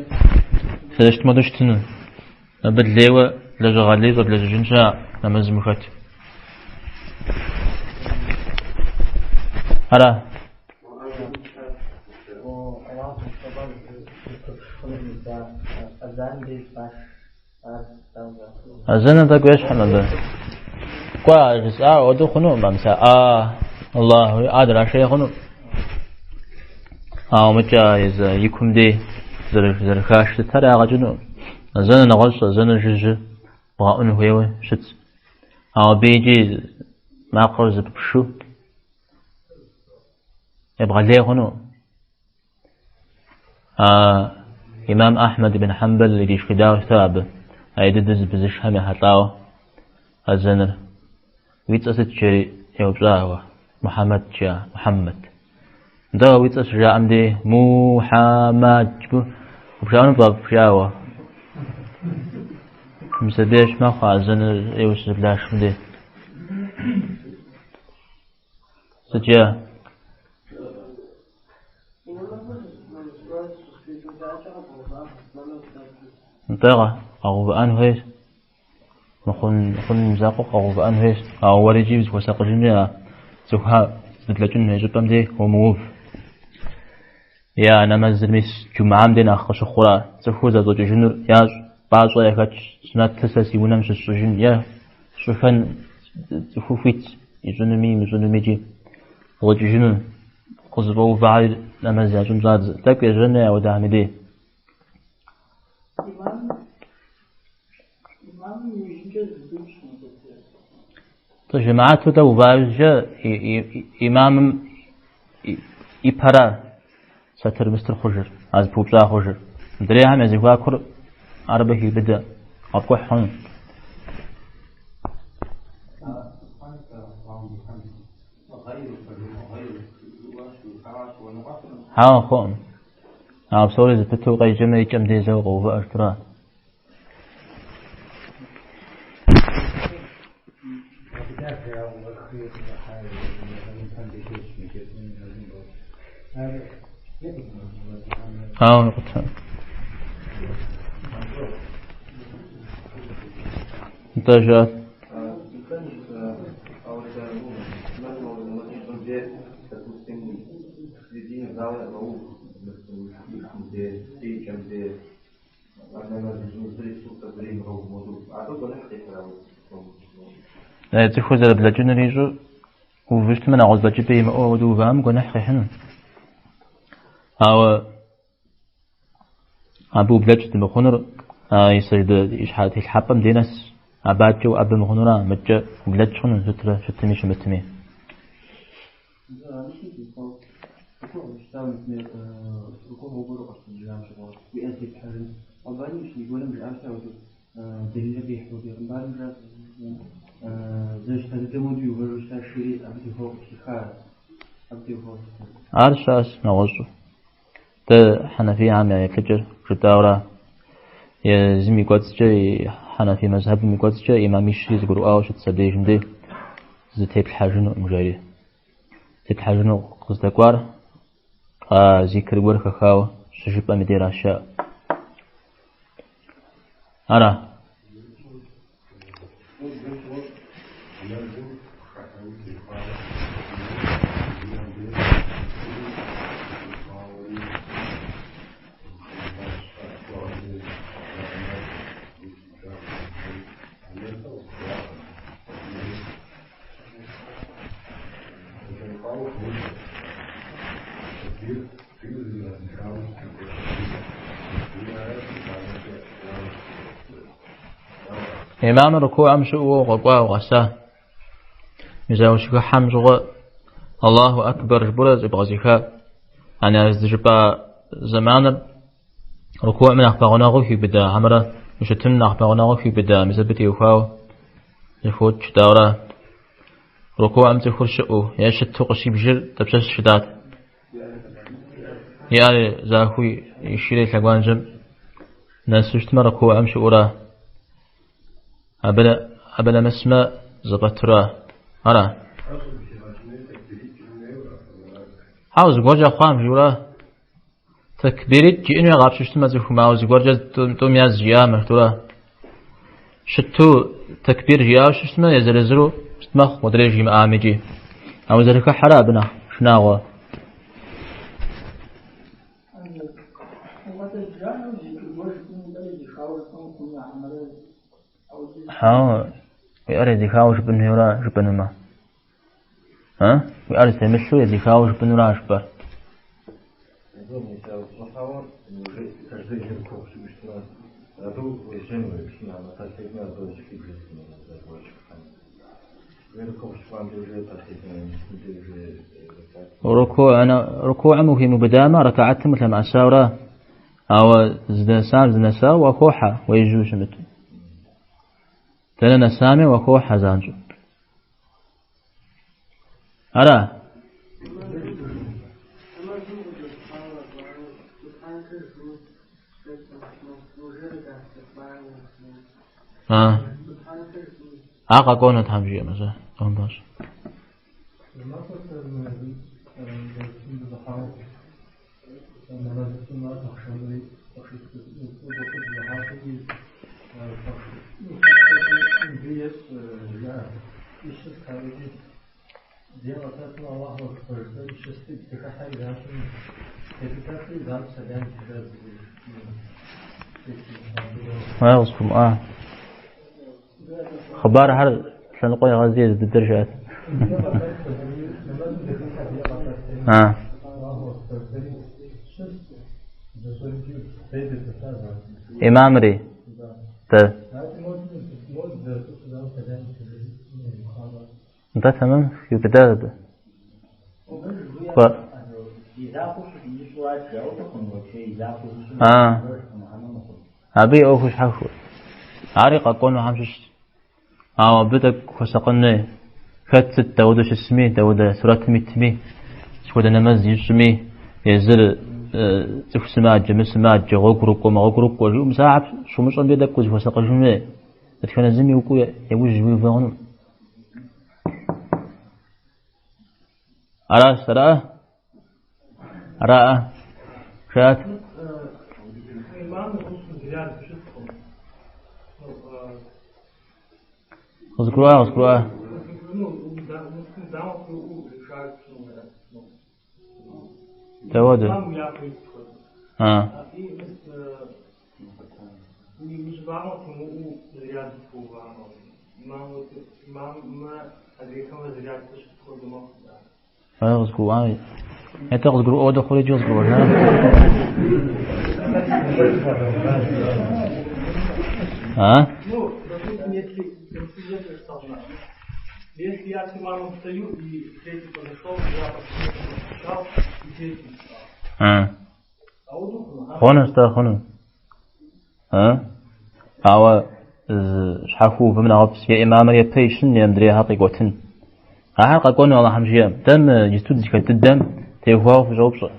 зэрыщытым хуэдэу щытыну. Абы лейуэ лэжьыгъэ лей щӏэблэжьыжын щыӏэ нэмэзым ухэт. Ара? Азэныр тӏэкӏу ещхьым абы. Кӏуэ, жысӏа ауэдэу хъунукъым, мис а Аллаху а драшей хъуну. Ауэ мыкӏэ езы и кум дей зэрыхаш сытхэр ягъэкӏынукъым. Азэныр нэгъуэщӏ, азэныр жыжьэ бгъэӏун хуейуэ щытщ. Ауэ абы икӏи макъыр зэпыпшу ебгъэлей хъунукъым. А имам Ахьмэд ибн Хьэмбэл иришхыдауэ щыта абы, а ӏей дыдэ зэпызышхэм ехьэлӏауэ азэныр. Уи цӏэ сыт жери еупщӏа ауэ, Мухьэмэд жиӏа, Мухьэммэд. Нтӏэ, уи цӏэ щыжаӏэм дей, Мухьэммад жыпӏэу къыбжаӏэну пфӏэфӏ жиӏауэ. Мис абы ещхь мэхъу азэныр ӏейуэ щызэблашым дей. Сыт жиӏа? Нтӏэ, къэгъувыӏэн хуейщ. Мыхъун хъун закъуэ къэгъувыӏэн хуейщ. Ауэ уэр икӏи узыхуэсакъыжын хуей а цӏыхухэр здыблэкӏын хуей щӏыпӏэм дей умыув. Е а нэмэзыр мис джумгьэм дей нэхъ къыщыхъура цӏыхур зэщӏэкӏыжынур ящӏ, пӏащӏэ яхэтщ, сунэтыр сэ си унэм щысщӏыжын е щӏыхэн цӏыхур хуитщ ищӏынуми имыщӏынуми икӏи зэщӏэкӏыжыну къызэфӏэувахэр нэмэз ящӏын щӏадзэ. Тӏэкӏу ежьэн хуей ауэдэхэм и дей. Жэмаату тӏэ ува иужькӏэ имамым и пэра сатыр мыстыр хъужыр, а зэпыупщӏа хъужыр. Мыдрейхэм я зэхуакур ар абы хиубыдэ къэпкӏухь хъуну. Хьэуэ, хъуӏым. Ауэ псори зэпыту къеджэмэ, и кӏэм дей зэуэ къэувыӏэ жытӏэра. Ауэ икъутэ. Нтӏэ, жыӏэт. Цӏыхур зэрыблэкӏынур ищӏэу уву щытмэ, нэгъуэщӏ фӏэкӏыпӏэ имыӏэу ауэдэу увамэ, гуэныхь къихьыну. Ауэ абы ублэкӏ здэмыхъунур и сэждэ и щхьэ телъхьэпӏэм дей нэс абы адэкӏэ уӏэбэ мыхъунура, мыдкӏэ ублэкӏ хъуну щытрэ щытми щымытми. Ар щыӏэщ нэгъуэщӏу. Дэ хьэнэфийхэм я еплъыкӏэр жытӏауэра. Езым и кӏуэцӏкӏэ, хьэнэфий мэзхьэбым и кӏуэцӏкӏэ имамищри зэгурыӏуауэ щытщ абдежым дей зытеплъхьэжынукъым жари. Теплъхьэжыну къыздэкӏуар а зикр гуэр хэхауэ щыжыпӏэм и дейращ жаӏэ. Ара? Имамыр рукуӏэм щыӏэу укъэкӏуа, укъэса. Мис а ущыхыхьэм щыгъуэ Аллаху акбар жыпӏэурэ зебгъэзыха. Ана здыжыпӏа зэманыр рукуӏэм нэхъ пэгъунэгъуу хиубыда, хьэмэрэ ущытым нэхъ пэгъунэгъуу хиубыда, мис абы теухуауэ зэхуокӏ жытӏауэра. Рукуӏэм цӏыхур щыӏэу е щыту къыщибжыр дапщэщ жытӏат. И ӏэр захуэу ишийрэ лъэгуанжьэм нэсу щытмэ, рукуӏэм щыӏэура. Абы нэмысмэ зэфӏэтура. Ара? Хьэуэ, зыгуэркӏэ хъуам, жиӏэура. Тэкбиритӏ жиӏэну егъапщэу щытмэ цӏыхум, ауэ зыгуэркӏэ тӏум яз жиӏамэ, жытӏэура. Щыту тэкбир жиӏауэ щытмэ, езыр-езыру щыт мэхъу, модрей жимыӏам икӏи. Ауэ зэрыхыхьэрэ абы нэхъ шынагъуэ. Хьэуэ, уи ӏэр едзыхауэ жыпӏэн хуейуэра жыпӏэнумэ? А? Уи ӏэр зэтемылъу едзыхауэ жыпӏэнура жыпӏэр? Рукуӏэм ухимыубыдамэ, ракаатым улъэмыӏэсауэра, ауэ зыдэсам здынэсауэ уахохьэ, уежьэу щымыту. Дэнэ нэсами уахохьэ занщӏэу. Ара? А. А къэкӏуэну Тхьэм жиӏэмэ, зэ, къэмбащ. Къызгурымыӏуа. Хъыбархэр лъэныкъуэ егъэзи езы дыдэр жаӏат. А. Имамри. Дэ. Нтӏэ, тэмэм, хиубыдащ абы. Куэ. А. Абы и ӏуэхур щхьэхуэ. Ари къэкӏуэнухэм щыщщ. Ауэ абы тӏэкӏу хуэсакъын хуей. Хэт сыт дауэдэу щысми, дауэдэ сурэтым итми, сыт хуэдэ нэмэз ищӏми, езыр цӏыху сымаджэ, мысымаджэ, гъуэгурыкӏуэ, мыгъуэгурыкӏуэ жиӏэу мис ахэр щумыщӏэм дей тӏэкӏу узыхуэсакъыжын хуей. Дэтхэнэ зыми укӏуэу яужь уиувэ хъуну. Аращ, ара? Араӏэ? Жаӏэт. Къызгурыӏуа, къызгурыӏуа. Дауэдэ? А. Ар къызгурыӏуами. Атӏэ къызгурыӏуэ хуэдэ хъури иджы къызгурыӏуэжа. А? Ну, допустим, если если я с имамом стою, и третий подошел, я постучал, и третий встал. А. Хъуну, хъуну. А? Ауэ щхьэхуэу увым нэгъуэфӏщ, е имамыр япэ ищын, е мыдрейхэр къикӏуэтын. Ахэр къэкӏуэну Алыхьым жиӏэм. Дэ мы иджысту дызыхэт дыдэм теухуауэ фыщӏэупщӏэ.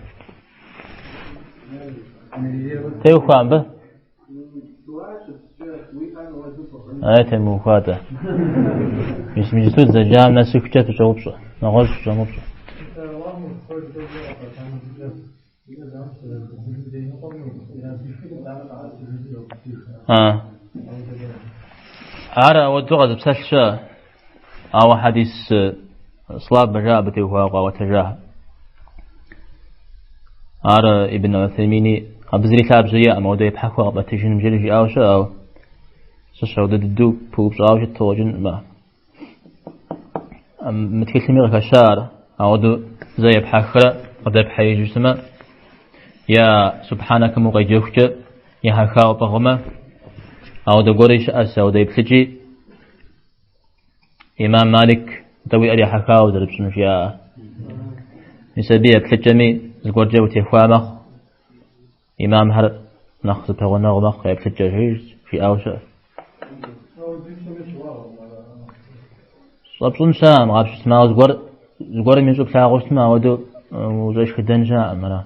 Теухуа мыбы? Ай, темыухуа-тӏэ. Мис иджысту дызэджам нэсыхукӏэ фыщӏэупщӏэ. Нэгъуэщӏ фыщӏэмыупщӏэ. Ар ауэдэу къэзыпсэлъ щыӏэ, ауэ хьэдис слабэ жаӏэ абы теухуауэ къаӏуэтэжахэр. Ар Ибн Уثеймини абы зыри лъабжьэ иӏэкъым, ауэдэ епхьэхыу къэпӏэтыжыным жери жиӏауэ щыӏэ, ауэ сыщ ауэдэ дыдэу пыупщӏауэ щыту къыщӏэкӏынкъым ар. Мы тхылъми къыхэща ар, ауэдэу зэ епхьэхрэ къыдэпхьеижу щытмэ, е субхьанэкэм укъеджэхукӏэ ехьэхауэ пӏыгъмэ, ауэдэ гуэри щыӏэщ, ауэдэ еплъыкӏи Имам Малик атӏэ уи ӏэр ехьэхауэ зэрыпщӏыну жиӏа. Мис абы еплъыкӏэми зыгуэркӏэ утехуа мэхъу. Имамхэр нэхъ зэпэгъунэгъу мэхъу еплъыкӏэ жиӏауэ щыӏэщ. Щӏэпщӏын щыӏэкъым, къапщытмэ, ауэ зыгуэр, зыгуэрым ищӏу плъагъуу щытмэ, ауэдэу ущӏешхыдэн щыӏэкъым, ара.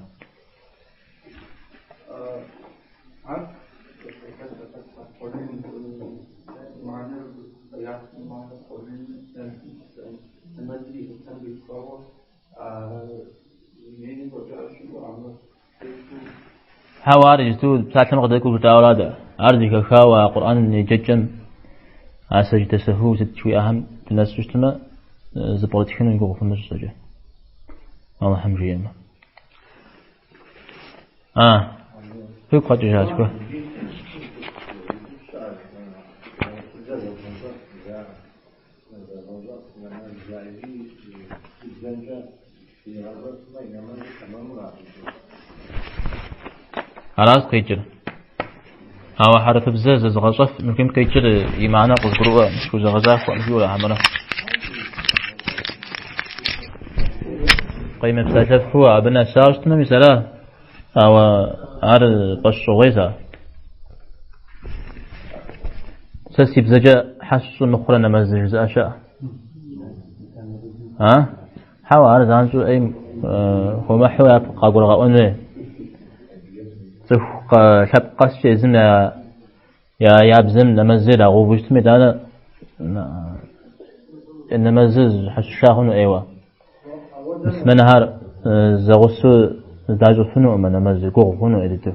Хьэуэ, ар иджысту псалъэм къыдэкӏуэу жытӏауэ арат. Ар зэхэхауэ а Къурӏэн еджэкӏэм, а сэдждэ сэху сыт жыхуиӏэхэм дынэсу щытмэ, зэпкърытхыну и гугъу фымыщӏ зэкӏэ. Алыхьым жиӏэмэ. А, фигу къэкӏыжа зыгуэр? Аращ къикӏыр. Ауэ хьэрыпыбзэ зэзыгъэщӏэф мыхуейм къикӏыр и мыхьэнэ къызгурыӏуэ, схузэгъэзахуэкъым жиӏэу хьэмэрэ. Къимыпсэлъэфу абы нэсауэ щытмэ, мис ара. Ауэ ар фӏэщщӏыгъуейщ ар. Сэ си бзэкӏэ щхьэ сщӏы мыхъурэ нэмэз жызыӏэ щыӏэ. А? Хьэуэ, ар занщӏэу ӏейм хуэмыхьу япэ къагурыгъэӏуэн хуей. Цӏыху лъэпкъ къэскӏэ езым я бзэм нэмэзыр ирагъэувэу щытми, итӏанэ нэмэзыр зэщхьэщыша хъуну ӏейуэ. Муслъымэнхэр зэгъусэу здащӏыфынукъым а нэмэзыр, гугъу хъуну ӏей дыдэу.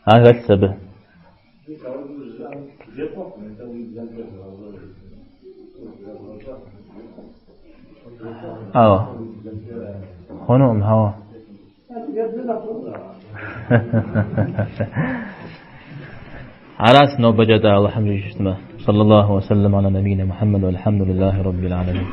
Ар хэлъщ абы. Ауэ. Хъунукъым, хьэуэ. Аращ нобэкӏэ дэ Алыхьым жиӏэу щытмэ. Саллаллаху уассалам аля набийна Мухаммад, вальхамдулиллахи раббил аламин.